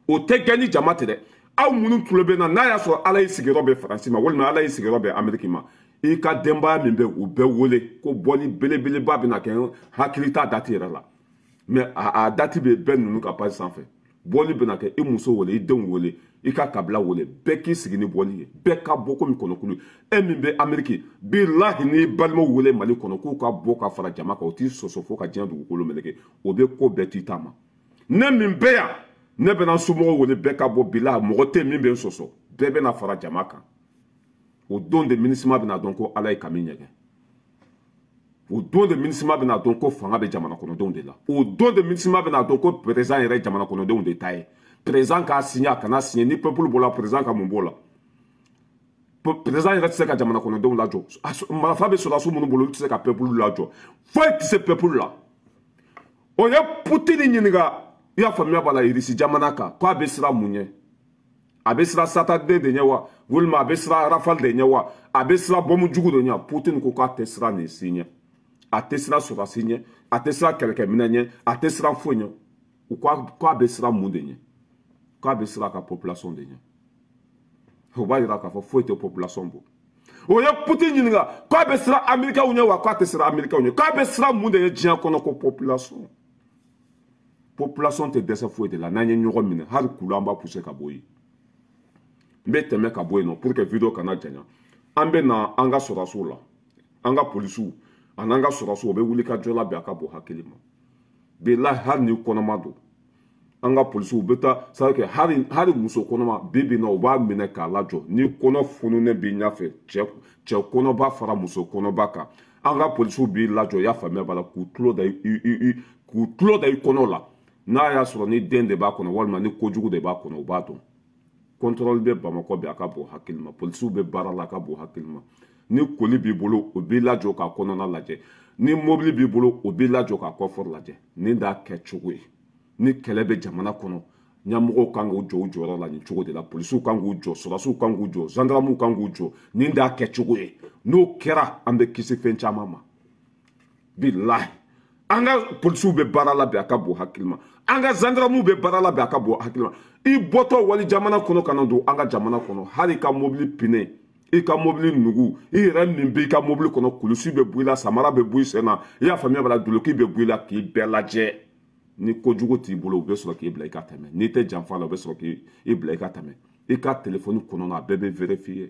o tɛ gɛn ni jama tɛ dɛ. Aw minnu tulo bɛ na, n'a y'a sɔrɔ ala y'i sigiyɔrɔ bɛ Faransi ma walima ala y'i sigiyɔrɔ bɛ Ameriki ma, i ka denbaya min bɛ u bɛɛ wele ko bɔli belebeleba bɛna kɛ. Hakili t'a dati yɛrɛ la, mais a dati bɛ bɛɛ ninnu ka page sanfɛ. Bɔli bɛna kɛ, i muso wele, i denw wele, i ka kabila wele, bɛɛ k'i sigi ni bɔli ye, bɛɛ ka bɔ komi kɔnɔkulu. E min bɛ Ameriki, bilahi, n'i balimaw wele Mali kɔnɔ k'u ka bɔ ka fara jama kan, o t'i sɔsɔ fo ka diɲɛ dugukolo meleke. O bɛ ko bɛɛ t'i ta ma. Ne min bɛ yan, ne bɛna n somɔgɔw wele, bɛɛ ka bɔ. Bilahi, mɔgɔ tɛ min bɛ n sɔsɔ, bɛɛ bɛna fara jama kan. O don de MINUSMA bɛna dɔn ko ala ye kami ɲɛgɛn. O don de MINUSMA bɛna dɔn ko fanga bɛ jamana kɔnɔdenw de la. O don de MINUSMA bɛna dɔn ko président yɛrɛ jamana kɔnɔdenw de ta ye. Président k'a signé, a kana signé, ni peuple bɔra, président ka mun b'o la? Président yɛrɛ tɛ se ka jamana kɔnɔdenw lajɔ. Marifa bɛ sɔrɔdasiw minnu bolo, olu tɛ se ka peuple lajɔ. Foyi tɛ se peuple la. O ye Poutine ɲininka, i y'a faamuya b'a la, Irisi jamana kan, k'a bɛ siran mun ɲɛ? A bɛ siran Satan de ɲɛ wa, walima a bɛ siran Rafale de ɲɛ wa, a bɛ siran bɔmu jugu de ɲɛ? Poutine ko k'a tɛ siran nin si ɲɛ, a tɛ siran sɔrɔdasi ɲɛ, a tɛ siran kɛlɛkɛminɛn ɲɛ, a tɛ siran foyi ɲɛ. U k'a bɛ siran mun de ɲɛ? K'a bɛ siran a ka population de ɲɛ. O b'a yira k'a fɔ foyi tɛ population bɔ. O ye Poutine ɲininka k'a bɛ siran Américains ɲɛ wa, k'a tɛ siran Américains ɲɛ, k'a bɛ siran mun de ye diɲɛ kɔnɔ? Ko population. Population tɛ dɛsɛ foyi de la. N'an ye ɲɔgɔn minɛ, hali kulu an b'a pousser ka bɔ yen. N bɛ tɛmɛ ka bɔ yen nɔ pour que vidéo kana janya. An bɛ na an ka sɔrɔdasiw la, an ka polisiw ani an ka sɔrɔdasiw, o bɛ wuli ka jɔ la bi, a ka bon hakili ma. Bilahi, hali ni kɔnɔma don, an ka polisiw bɛ taa, c'est à dire que hali muso kɔnɔma bi bi in na, u b'a minɛ k'a lajɔ. Ni kɔnɔ fununen b'i ɲɛfɛ, cɛ kɔnɔba fara muso kɔnɔba kan, an ka polisiw b'i lajɔ, i y'a faamuya b'a la, k'u tulo da i kɔnɔ la. N'a y'a sɔrɔ ni den de b'a kɔnɔ walima ni kojugu de b'a kɔnɔ, u b'a dɔn. Contrôle bɛ Bamakɔ bi, a ka bon hakili ma. Polisiw bɛ baara la, a ka bon hakili ma. Ni koli b'i bolo, o b'i lajɔ k'a kɔnɔna lajɛ. Ni mobili b'i bolo, o b'i lajɔ k'a kɔfɔri lajɛ. Nin d'a kɛcogo ye. Ni kɛlɛ bɛ jamana kɔnɔ, ɲɛmɔgɔw kan k'u jɔ u jɔyɔrɔ la nin cogo de la. Polisiw kan k'u jɔ, sɔrɔdasiw kan k'u jɔ, gendarmew kan k'u jɔ. Nin d'a kɛcogo ye. N'o kɛra, an bɛ kisi fɛn caman ma. Bilahi, an ka polisiw bɛ baara la bi, a ka bon hakili ma. An ka gendarmew bɛ baara la bi, a ka bon hakili ma. I bɔtɔ wali jamana kɔnɔ ka na don an ka jamana kɔnɔ, hali i ka mobili pinɛ, i ka mobili nugu, i yɛrɛ min bɛ i ka mobili kɔnɔ, kulusi bɛ bɔ i la, samara bɛ bɔ i sen na, i y'a faamuya b'a la, duloki bɛ bɔ i la, k'i bɛɛ lajɛ. Ni kojugu t'i bolo, u bɛ sɔrɔ k'i bila i ka tɛmɛ. N'i tɛ janfa la, u bɛ sɔrɔ k'i bila i ka tɛmɛ. I ka telefɔni kɔnɔna, a bɛɛ bɛ vérifier.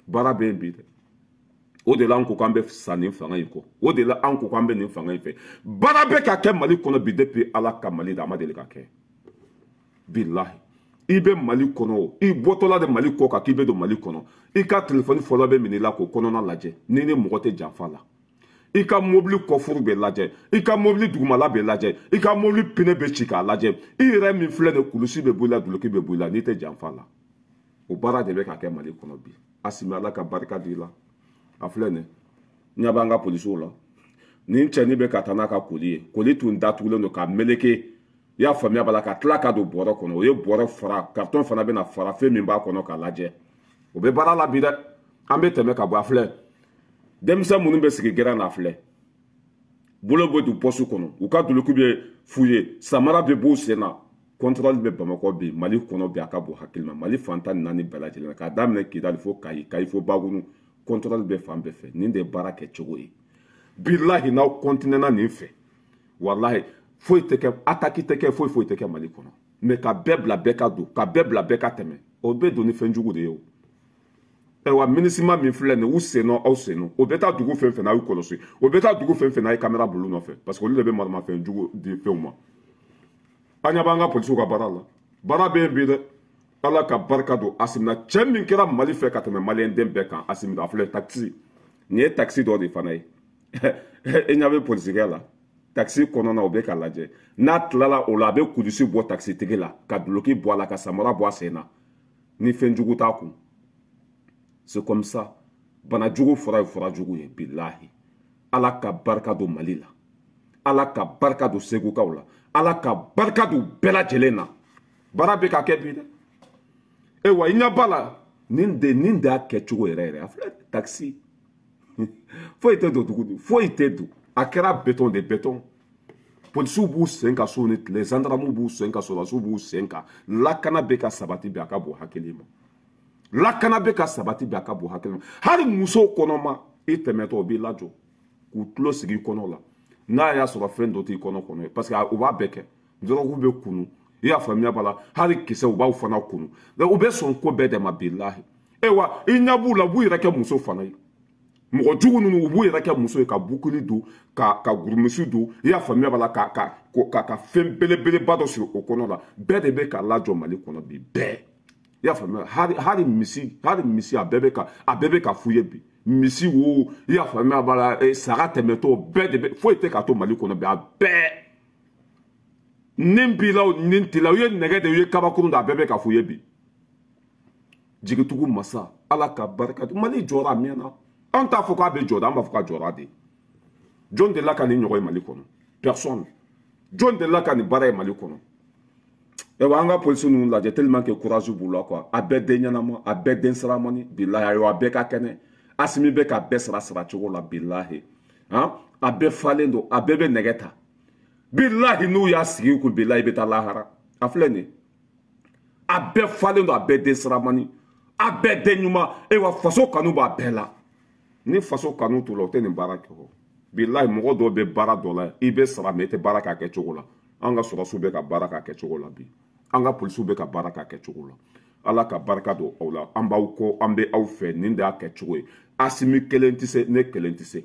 Baara bɛ yen bi dɛ. O de la an ko k'an bɛ sa nin fanga in kɔ. O de la an ko k'an bɛ nin fanga in fɛ. Baara bɛ ka kɛ Mali kɔnɔ bi depuis Ala ka Mali da, a ma deli ka kɛ. Bilahi, i bɛ Mali kɔnɔ o, i bɔtɔla de Mali kɔ kan k'i bɛ don Mali kɔnɔ, i ka telefɔni fɔlɔ bɛ minɛ i la k'o kɔnɔna lajɛ ni mɔgɔ tɛ janfa la. I ka mobili kɔfuru bɛ lajɛ, i ka mobili dugumala bɛ lajɛ, i ka mobili pinɛ bɛ ci k'a lajɛ. I yɛrɛ min filɛ nin, kulusi bɛ bɔ i la, duloki bɛ bɔ i la, n'i tɛ janfa la. O baara de bɛ ka kɛ Mali kɔnɔ bi. Asimi, Ala ka barika di i la. A filɛ nin, ɲɛ b'an ka polisiw la. Nin cɛnin bɛ ka taa n'a ka koli ye. Koli tun datugulen don k'a meleke, i y'a faamuya b'a la, ka tila ka don bɔrɛ kɔnɔ. O ye bɔrɛ fara, carton fana bɛna fara, fɛn min b'a kɔnɔ k'a lajɛ. O bɛ baara la bi dɛ. An bɛ tɛmɛ ka bɔ. A filɛ, denmisɛn minnu bɛ sigi gɛrɛn na, a filɛ, bolo bɛ don pɔsu kɔnɔ, u ka duloki bɛ f'u ye, samara bɛ b'u sen na. Contrôle bɛ Bamakɔ bi, Mali kɔnɔ bi, a ka bon hakili ma. Mali fan 14 bɛɛ lajɛlen na, k'a daminɛ Kidali fo Kayi, Kayi fo Bagunu, contrôle bɛ fan bɛɛ fɛ. Nin de ye baara kɛcogo ye. Bilahi, n'aw continuer na nin fɛ, walahi, foyi tɛ kɛ, attaque tɛ kɛ, foyi foyi tɛ kɛ Mali kɔnɔ. Mais ka bɛɛ bila bɛɛ ka don, ka bɛɛ bila bɛɛ ka tɛmɛ, o bɛ don ni fɛn jugu de ye o. Ayiwa, MINUSMA min filɛ nin, u sen nɔ, aw sen nɔ, o bɛ taa dugu fɛn fɛn na, a y'u kɔlɔsi. O bɛ taa dugu fɛn fɛn na, a ye caméra bil'u nɔfɛ, parce que olu de bɛ maramafɛn jugu di fɛnw ma. An ɲɛ b'an ka polisiw ka baara la. Baara bɛ yen bi dɛ. Ala ka barika don Asimi na. Cɛ min kɛra Mali fɛ ka tɛmɛ maliyɛn den bɛɛ kan, Asimi. A filɛ, taxi nin ye, taxi dɔ de fana ye. E ɲɛ bɛ polisikɛ la taxi kɔnɔna, o bɛ k'a lajɛ. N'a tilala o la, a bɛ kulusi bɔ taxi tigi la, ka duloki bɔ a la, ka samara bɔ a sen na, ni fɛn jugu t'a kun. C'est comme ça. Bana jugu fura ye fura jugu ye. Bilahi, Ala ka barika don Mali la, Ala ka barika don Segukaw la, Ala ka barika don bɛɛ lajɛlen na. Baara bɛ ka kɛ bi dɛ. E wa, i ɲɛ b'a la, nin de y'a kɛcogo yɛrɛ yɛrɛ. A filɛ, taxi foyi tɛ don tuguni, foyi tɛ don. A kɛra béton de béton. Polisiw b'u sen kan su ni tile, zandarmuw b'u sen kan, sɔrɔdasiw b'u sen kan. Lakana bɛ ka sabati bi, a ka bon hakili ma. Lakana bɛ ka sabati bi, a ka bon hakili ma. Hali musow kɔnɔma, i tɛmɛtɔ o b'i lajɔ k'u tulo sigi i kɔnɔ la, n'a y'a sɔrɔ fɛn dɔ t'i kɔnɔ kɔnɔ ye, parce que u b'a bɛɛ kɛ. Dɔrɔgu bɛ kunu, i y'a faamuya b'a la, hali kisɛ u b'aw fana kunu. U bɛ sɔn ko bɛɛ de ma, bilahi. Ewa, i ɲɛ b'u la, u b'u yɛrɛ kɛ muso fana ye. Mɔgɔ jugu ninnu, u b'u yɛrɛ kɛ muso ye ka bukili don, ka gurumisi don, i y'a faamuya b'a la, ka fɛn belebeleba dɔ siri o kɔnɔ la. Bɛɛ de bɛ ka lajɔ Mali kɔnɔ bi, bɛɛ. I y'a faamuya, hali misi, a bɛɛ bɛ ka f'u ye bi. Misi wo, i y'a faamuya b'a la, saga tɛmɛtɔ, bɛɛ de bɛ, foyi tɛ k'a to Mali kɔnɔ bi, a bɛɛ. Nin b'i la o, nin t'i la, u ye nɛgɛ de, u ye kabakurun de, a bɛɛ bɛ ka f'u ye bi. Jigitugu masa, Ala ka barika, Mali jɔra a mɛnna. An t'a fɔ k'a bɛ jɔ dɛ, an b'a fɔ k'a jɔra de. Jɔn delila ka nin ɲɔgɔn ye Mali kɔnɔ? Personne. Jɔn delila ka nin baara ye Mali kɔnɔ? Ayiwa, an ka polisi ninnu lajɛ, tellement que courage b'u la quoi. A bɛɛ den ɲɛnama, a bɛɛ den siramani, bilahi. Ayiwa, a bɛɛ ka kɛnɛ. Asimi bɛ ka bɛɛ sara sara cogo la, bilahi. Han, a bɛɛ falen don, a bɛɛ bɛ nɛgɛ ta. Bilahi, n'u y'a sigi u kun, bilahi, i bɛ taa lahara. A filɛ nin ye. A bɛɛ falen don, a bɛɛ den siramani, a bɛɛ den ɲuman. Ayiwa, faso kanu b'a bɛɛ la. Ni faso kanu t'u la, u tɛ nin baara kɛ o. Bilahi, mɔgɔ dɔw bɛ baara dɔ la, i bɛ sara mɛ i tɛ baara k'a kɛ cogo la. An ka sɔrɔdasiw bɛ ka baara k'a kɛ cogo la bi. An ka polisiw bɛ ka baara k'a kɛ cogo la. Ala ka barika don aw la. An b'aw kɔ, an bɛ aw fɛ, nin de y'a kɛ cogo ye. Asimi kelen tɛ se, ne kelen tɛ se.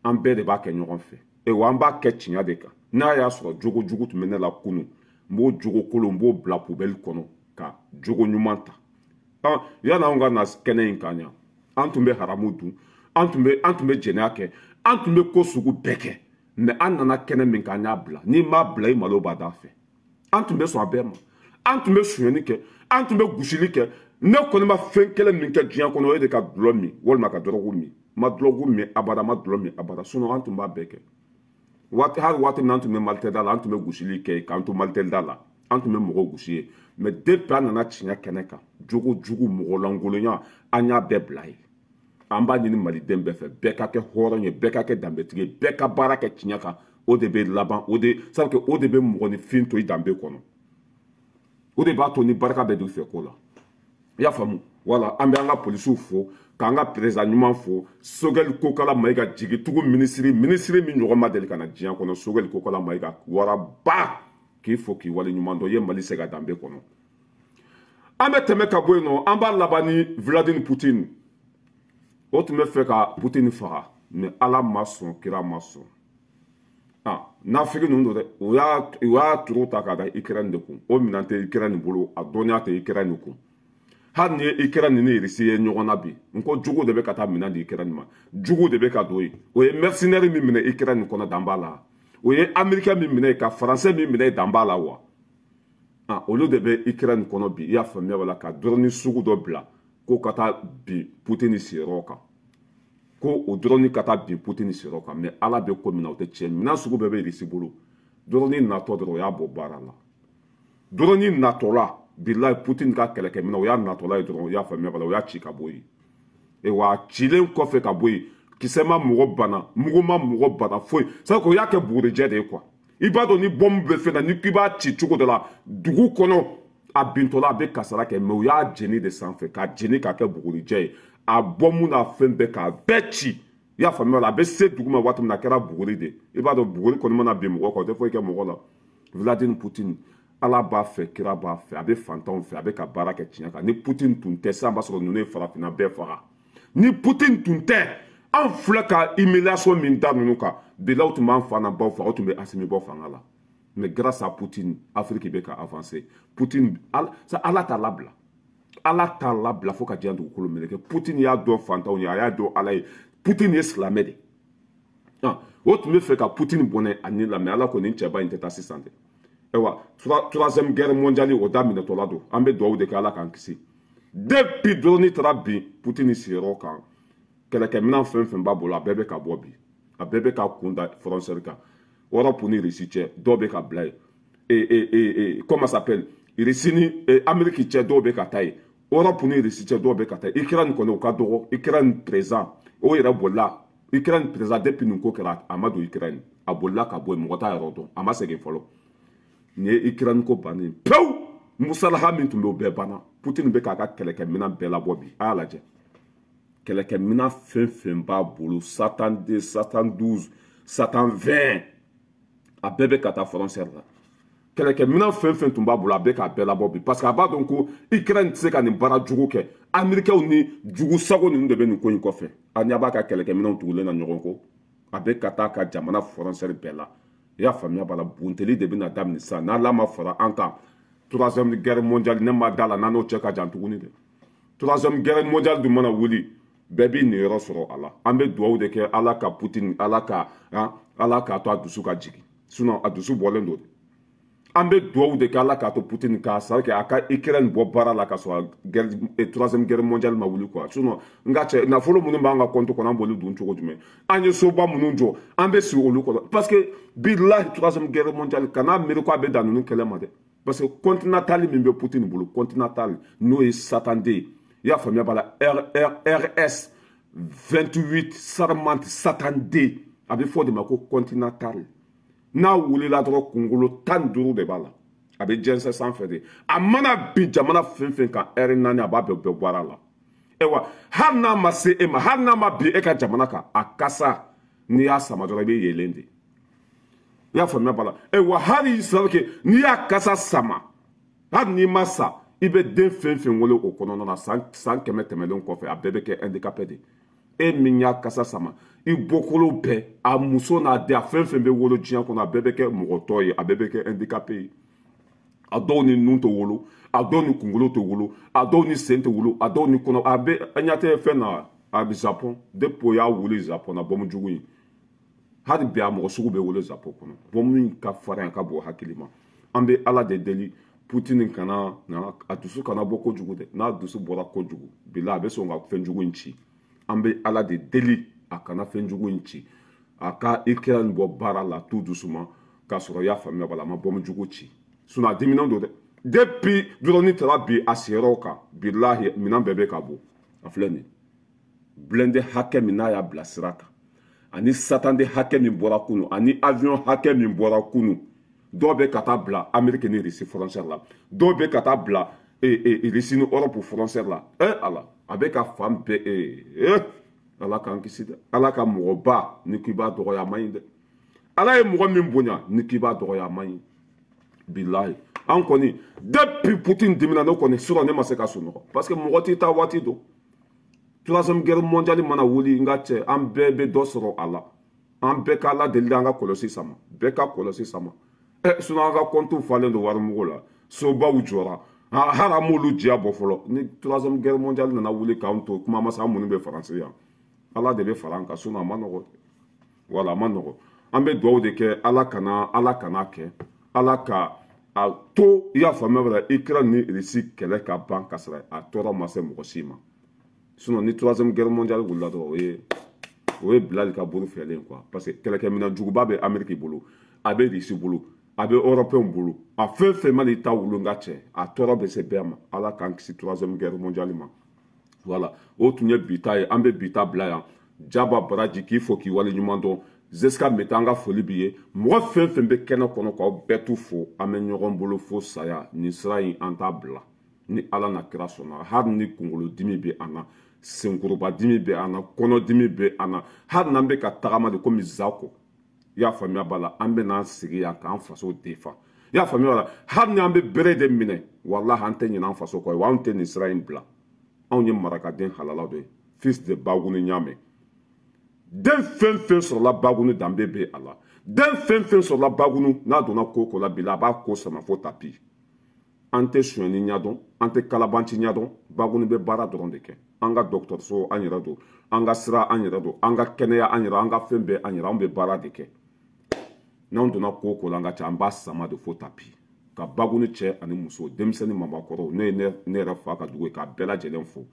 An bɛɛ de b'a kɛ ɲɔgɔn fɛ. Ewa, an b'a kɛ tiɲɛ de kan. N'a y'a sɔrɔ jogo jugu tun bɛ ne la kunun, n b'o jogo kolon, n b'o bila poubelle kɔnɔ ka jogo ɲuman ta. Yanni anw ka na kɛnɛ in kan yan, an tun bɛ haramu dun, an tun bɛ jɛnɛya kɛ, an tun bɛ ko sugu bɛɛ kɛ. Mais an nana kɛnɛ min kan, an y'a bila. N'i m'a bila, i malo b'a da fɛ. An tun bɛ sɔn a bɛɛ ma. An tun bɛ sonyɛni kɛ, an tun bɛ gosili kɛ. Ne kɔni ma fɛn kelen min kɛ diɲɛ kɔnɔ, o ye de ka dulɔ min walima ka dɔrɔgu min. Ma dulɔgu min abada, ma dulɔ min abada. Sinon an tun b'a bɛɛ kɛ. Hali waati min an tun bɛ Malitɛli la, an tun bɛ gosili kɛ k'an to Malitɛli da la. An tun bɛ mɔgɔw gosi ye. Mais depuis an nana tiɲɛ kɛnɛ kan, jogo jugu, mɔgɔlankolonya, an y'a bɛɛ bila ye. An b'a ɲini maliden bɛɛ fɛ, bɛɛ ka kɛ hɔrɔn ye, bɛɛ ka kɛ danbetigi ye, bɛɛ ka baara kɛ tiɲɛ kan. O de bɛ laban, o de sabu o de bɛ mɔgɔninfin to i danbe kɔnɔ. O de b'a to ni barika bɛ don i fɛ ko la. I y'a faamu? Wala, an bɛ an ka polisiw fo, k'an ka président ɲuman fo, Sogɛli Kokala Mayiga, jigitugu minisiri, minisiri min ɲɔgɔn ma deli ka na diɲɛ kɔnɔ, Sogɛli Kokala Mayiga, waraba, k'i fo k'i wale ɲuman dɔn, i ye Mali segin a danbe kɔnɔ. An bɛ tɛmɛ ka bɔ yen nɔ, an b'a laban ni Vladimir Poutine. O tun bɛ fɛ ka Poutine faga, mais Ala ma sɔn, kira ma sɔn. Nafigi ninnu don dɛ, u y'a turu ta k'a da Ukraine de kun. O minɛn tɛ Ukraine bolo, a dɔnniya tɛ Ukraine kun. Hali ni ye Ukraine ni Russie ye ɲɔgɔn na bi, n ko jugu de bɛ ka taa minɛn di Ukraine ma, jugu de bɛ ka don yen. O ye mercenaire min minɛ Ukraine kɔnɔ, dan b'a la. O ye américain min minɛ, ka français min minɛ, dan b'a la wa. Olu de bɛ Ukraine kɔnɔ bi, i y'a faamuya wala, ka drone sugu dɔ bila ko ka taa bin Poutine sigiyɔrɔ kan. Ko o drone ka taa bin Poutine sigiyɔrɔ kan, mais Ala bɛ ko min na, o tɛ tiɲɛ. Minɛn sugu bɛɛ bɛ Russie bolo. Drone natɔ dɔrɔn, o y'a bɔ baara la. Drone natɔla, bilahi, Poutine ka kɛlɛkɛminɛn, o y'a natɔla ye dɔrɔn, i y'a faamuya bala, o y'a ci ka bɔ yen. Wa a cilen kɔfɛ ka bɔ yen, kisɛ ma mɔgɔ bana, mugu ma mɔgɔ bana, foyi. C'est que o y'a kɛ bugurijɛ de ye quoi. I b'a dɔn ni bɔnbu bɛ fɛn na, ni k'i b'a ci cogo dɔ la, dugu kɔnɔ, a bintɔla a bɛ kasara kɛ, mais u y'a jeni de sanfɛ, k'a jeni k'a kɛ bugurijɛ ye. A bɔnbu n'a fɛn bɛɛ k'a bɛɛ ci. I y'a faamuya la, a bɛ se dugu ma waati min na, a kɛra buguri de. I b'a dɔn buguri kɔni mana bin mɔgɔ kan, o tɛ foyi kɛ mɔgɔ la. Vladimir Poutine, Ala b'a fɛ, kira b'a fɛ, a bɛ fantanw fɛ, a bɛ ka baara kɛ tiɲɛ kan. Ni Poutine tun tɛ, sisan b'a sɔrɔ ninnu ye farafinna bɛɛ faga. Ni Poutine tun tɛ, an filɛ ka humiliation min da ninnu kan, bilaw tun b'an fa n'an baw faga, o tun bɛ Asimi bɔ fanga la. Mais grâce à Poutine, Afrique bɛ ka avancer. Poutine, Ala t'a labila. Ala t'a labila fo ka diɲɛ dugukolo meleke. Poutine y'a dɔn fantanw ye, a y'a dɔn Ala ye. Poutine ye silamɛ de. O tun bɛ fɛ ka Poutine bɔnɛ a ni la, mais Ala ko nin cɛba in tɛ taa sisan dɛ. Ayiwa, troisième guerre mondiale o daminɛtɔla don. An bɛ dugawu de kɛ Ala k'an kisi. Depuis drone taara bin Poutine sigiyɔrɔ kan, kɛlɛkɛminɛn fɛn fɛn b'a bolo, a bɛɛ bɛ ka bɔ bi. A bɛɛ bɛ ka kun da frontière kan. Europe ni Russie cɛ, dɔw bɛ ka bila yen. Comment ça s'appelle? Russie ni Amérique cɛ, dɔw bɛ ka taa yen. Europe ni Russie cɛ, dɔw bɛ ka taa yen. Ukraine kɔni, o ka dɔgɔ. Ukraine présent, o yɛrɛ bolila. Ukraine président depuis nin ko kɛra a ma don Ukraine a bolila ka bɔ yen mɔgɔ t'a yɔrɔ dɔn a ma segin fɔlɔ nin ye Ukraine ko bannen pewu musalaha min tun bɛ o bɛɛ banna Poutine bɛ k'a ka kɛlɛkɛminɛn bɛɛ labɔ bi a y'a lajɛ kɛlɛkɛminɛn fɛn fɛn b'a bolo Satan 2 Satan 12 Satan 20 a bɛɛ bɛ ka taa frontière la kɛlɛkɛminɛn fɛn fɛn tun b'a bolo a bɛ k'a bɛɛ labɔ bi parce que a b'a dɔn ko Ukraine tɛ se ka nin baara jugu kɛ Américains ni jugu sago ninnu de bɛ nin ko in kɔfɛ a ɲɛ b'a ka kɛlɛkɛminɛnw tugulen na ɲɔgɔn kɔ a bɛ ka taa ka jamana frontière bɛɛ la i y'a faamuya b'a la bunteli de bɛna daminɛ sisan n'Ala ma fara an kan troisième guerre mondiale ne ma da la n'an n'o cɛ ka jan tuguni dɛ troisième guerre mondiale dun mana wuli bɛɛ b'i niyɔrɔ sɔrɔ a la an bɛ dugawu de kɛ Ala ka Poutine Ala ka Ala k'a to a dusu ka jigin sinon a dusu bɔlen don an bɛ dugawu de kɛ Ala k'a to Poutine k'a sara kɛ a ka Ukraine bɔ baara la ka sɔrɔ guerre troisième guerre mondiale ma wuli quoi sinon n ka cɛ nafolo minnu b'an ka compte kɔnɔ an b'olu dun cogo jumɛn an ye soba minnu jɔ an bɛ sigi olu kɔnɔ parce que bilahi troisième guerre mondiale kana miiri ko a bɛ dan ninnu kɛlɛ ma dɛ parce que continental min bɛ Poutine bolo continental n'o ye Satan den ye i y'a faamuya b'a la RS 28 Sarmat Satan D a bɛ fɔ o de ma ko continental n'a wulila dɔrɔn kunkolo 15 de b'a la a bɛ jɛnsɛn sanfɛ de a mana bin jamana fɛn fɛn kan ɛri 4 a b'a bɛɛ bɔ a la ayiwa hali n'a ma se e ma hali n'a ma bin e ka jamana kan a kasa n'i y'a sama dɔrɔn i bɛ yeelen de i y'a faamuya b'a la ayiwa hali c'est que n'i y'a kasa sama hali n'i ma sa i bɛ den fɛn fɛn wolo o kɔnɔna na san 100 tɛmɛnen kɔfɛ a bɛɛ bɛ kɛ handicapé de e min y'a kasa sama i bɔkolo bɛɛ a muso n'a den a fɛn fɛn bɛ wolo diɲɛ kɔnɔ a bɛɛ bɛ kɛ mɔgɔ tɔ ye a bɛɛ bɛ kɛ handicapé ye a dɔw ni nun tɛ wolo a dɔw ni kunkolo tɛ wolo a dɔw ni sen tɛ wolo a dɔw ni kɔnɔ a bɛ an ɲɛ tɛ fɛn na a bɛ Japon depuis o y'a wuli Japon na bɔmu jugu in hali bi a mɔgɔ sugu bɛ wolo Japon kɔnɔ bɔmu in ka farin ka bon hakili ma an bɛ Ala de deli Poutine kana na a dusu kana bɔ kojugu dɛ n'a dusu bɔra kojugu bila a bɛ sɔn ka fɛn jugu in ci an bɛ Ala de deli a kana fɛn jugu in ci a ka Ukraine bɔ baara la tout doucement k'a sɔrɔ i y'a faamuya b'a la a ma bɔmu jugu ci sinon a diminen don dɛ depuis drone taara bi a sigiyɔrɔ kan bilahi minɛn bɛɛ bɛ ka bɔ a filɛ nin blindé hakɛ min n'a y'a bila sira kan ani Satan de hakɛ min bɔra kunu ani avion hakɛ min bɔra kunu dɔw bɛ ka taa bila Amérique ni Russie frontière la dɔw bɛ ka taa bila Russie ni Europe frontière la Ala a bɛ ka fan bɛɛ Ala k'an kisi dɛ Ala ka mɔgɔba ni k'i b'a dɔgɔya a man ɲi dɛ Ala ye mɔgɔ min bonya ni k'i b'a dɔgɔya a man ɲi bilahi an kɔni depuis Poutine dimina ne kɔni sɔrɔ ne ma se ka sunɔgɔ parce que mɔgɔ t'i taa waati don troisième guerre mondiale mana wuli n ka cɛ an bɛɛ bɛ dɔ sɔrɔ a la an bɛɛ ka Ala deli an ka kɔlɔsi sama bɛɛ ka kɔlɔsi sama sinon an ka compte falen don warimugu la sobaw jɔra hali an m'olu diya bɔ fɔlɔ ni troisième guerre mondiale nana wuli k'an to kuma ma se an minnu bɛ Faransi yan Ala de bɛ fara an kan sinon a ma nɔgɔ wala a ma nɔgɔ an bɛ dugawu de kɛ Ala kana kɛ Ala ka a to i y'a faamuya b'a la Ukraine ni Russie kɛlɛ ka ban ka sɔrɔ a tɔɔrɔ ma se mɔgɔ si ma sinon ni troisième guerre mondiale wulila dɔrɔn o ye Bilali ka buru fɛlen quoi parce que kɛlɛkɛminɛn juguba bɛ Amérique bolo a bɛ Russie bolo a bɛ Européen bolo a fɛn fɛn mana i ta wolo n ka cɛ a tɔɔrɔ bɛ se bɛɛ ma Ala k'an kisi troisième guerre mondiale ma voilà o tun ye bi ta ye an bɛ bi ta bila yan Jaba Baraji k'i fo k'i waleɲuman dɔn Zeska Meta an ka foli b'i ye mɔgɔ fɛn fɛn bɛ kɛnɛ kɔnɔ k'aw bɛɛ t'u fo an bɛ ɲɔgɔn bolo fo saya nin sira in an t'a bila ni Ala na kira sɔnna hali ni kunkolodimi bɛ an na senkorobadimi bɛ an na kɔnɔdimi bɛ an na hali n'an bɛ ka tagama de komi Zako i y'a faamuya b'a la an bɛ n'an sigi yan k'an faso defa i y'a faamuya b'a la hali n'an bɛ bere de minɛ walahi an tɛ ɲinɛ an faso kɔ wa anw tɛ nin sira in bila anw ye marakaden halalaw de ye fils de Bagunu Ɲamɛ den fɛn fɛn sɔrɔla Bagunu danbe bɛ a la den fɛn fɛn sɔrɔla Bagunu n'a donna ko ko la bi la a b'a ko sama fo tapi an tɛ sonyɛni ɲɛdɔn an tɛ kalabanci ɲɛdɔn Bagunu bɛ baara dɔrɔn de kɛ an ka dɔgɔtɔrɔso an yɛrɛ don an ka sira an yɛrɛ don an ka kɛnɛya an yɛrɛ an ka fɛn bɛɛ an yɛrɛ an bɛ baara de kɛ n'anw donna ko ko la an ka ca an b'a sama de fo tapi ka Bagunu cɛ ani muso denmisɛnnin mabakɔrɔw ne ye ne yɛrɛ fa ka dugu ye k'a bɛɛ lajɛlen fo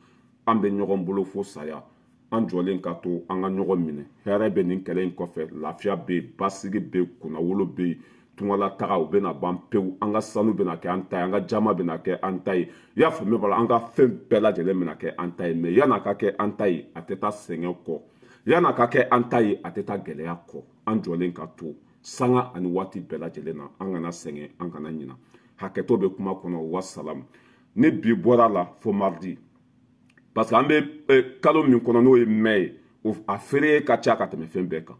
an bɛ ɲɔgɔn bolo fo saya an jɔlen ka to an ka ɲɔgɔn minɛ hɛrɛ bɛ nin kɛlɛ in kɔfɛ lafiya bɛ yen basigi bɛ yen kunnawolo bɛ yen tungala taga u bɛna ban pewu an ka sanu bɛna kɛ an ta ye an ka jama bɛna kɛ an ta ye i y'a faamuya b'a la an ka fɛn bɛɛ lajɛlen bɛna kɛ an ta ye mɛ yan'a ka kɛ an ta ye a tɛ taa sɛgɛn kɔ Yan'a ka kɛ an ta ye, a tɛ taa gɛlɛya kɔ. An jɔlen ka to sanga ani waati bɛɛ lajɛlen na, an kana sɛgɛn, an kana ɲina. Hakɛto bɛ kuma kɔnɔ. Wasalam. Ni bi bɔra la fo mardi, parce que an bɛ kalo min kɔnɔ, n'o ye mai ye, a feere ka ca ka tɛmɛ fɛn bɛɛ kan.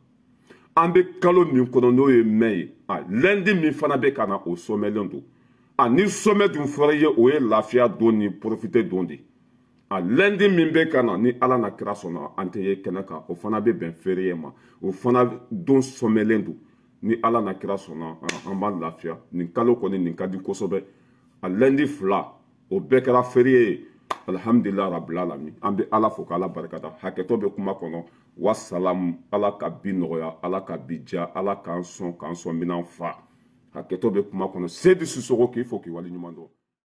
An bɛ kalo min kɔnɔ, n'o ye mai ye, a lundi min fana bɛ ka na, o somɛlen don. A ni somɛ dun fɔra i ye, o ye lafiya don ni profiter don de. A lundi min bɛ ka na, ni Ala na kira sɔnna, an tɛ ye kɛnɛ kan, o fana bɛ bɛn férié ma, o fana don somɛlen don. Ni Ala na kira sɔnna, an b'an lafiya. Nin kalo kɔni, nin ka di kosɛbɛ. A lundi 2, o bɛɛ kɛra férié ye. Alhamdulillah rabbil alamin. An bɛ Ala fo k'Ala barikada. Hakɛto bɛ kuma kɔnɔ. Wasalam. Ala ka bi nɔgɔya, Ala ka bi diya, Ala k'an sɔn, k'an sɔn minɛn fa. Hakɛto bɛ kuma kɔnɔ. Seydou Sissoko k'i fo k'i waleɲuman dɔn.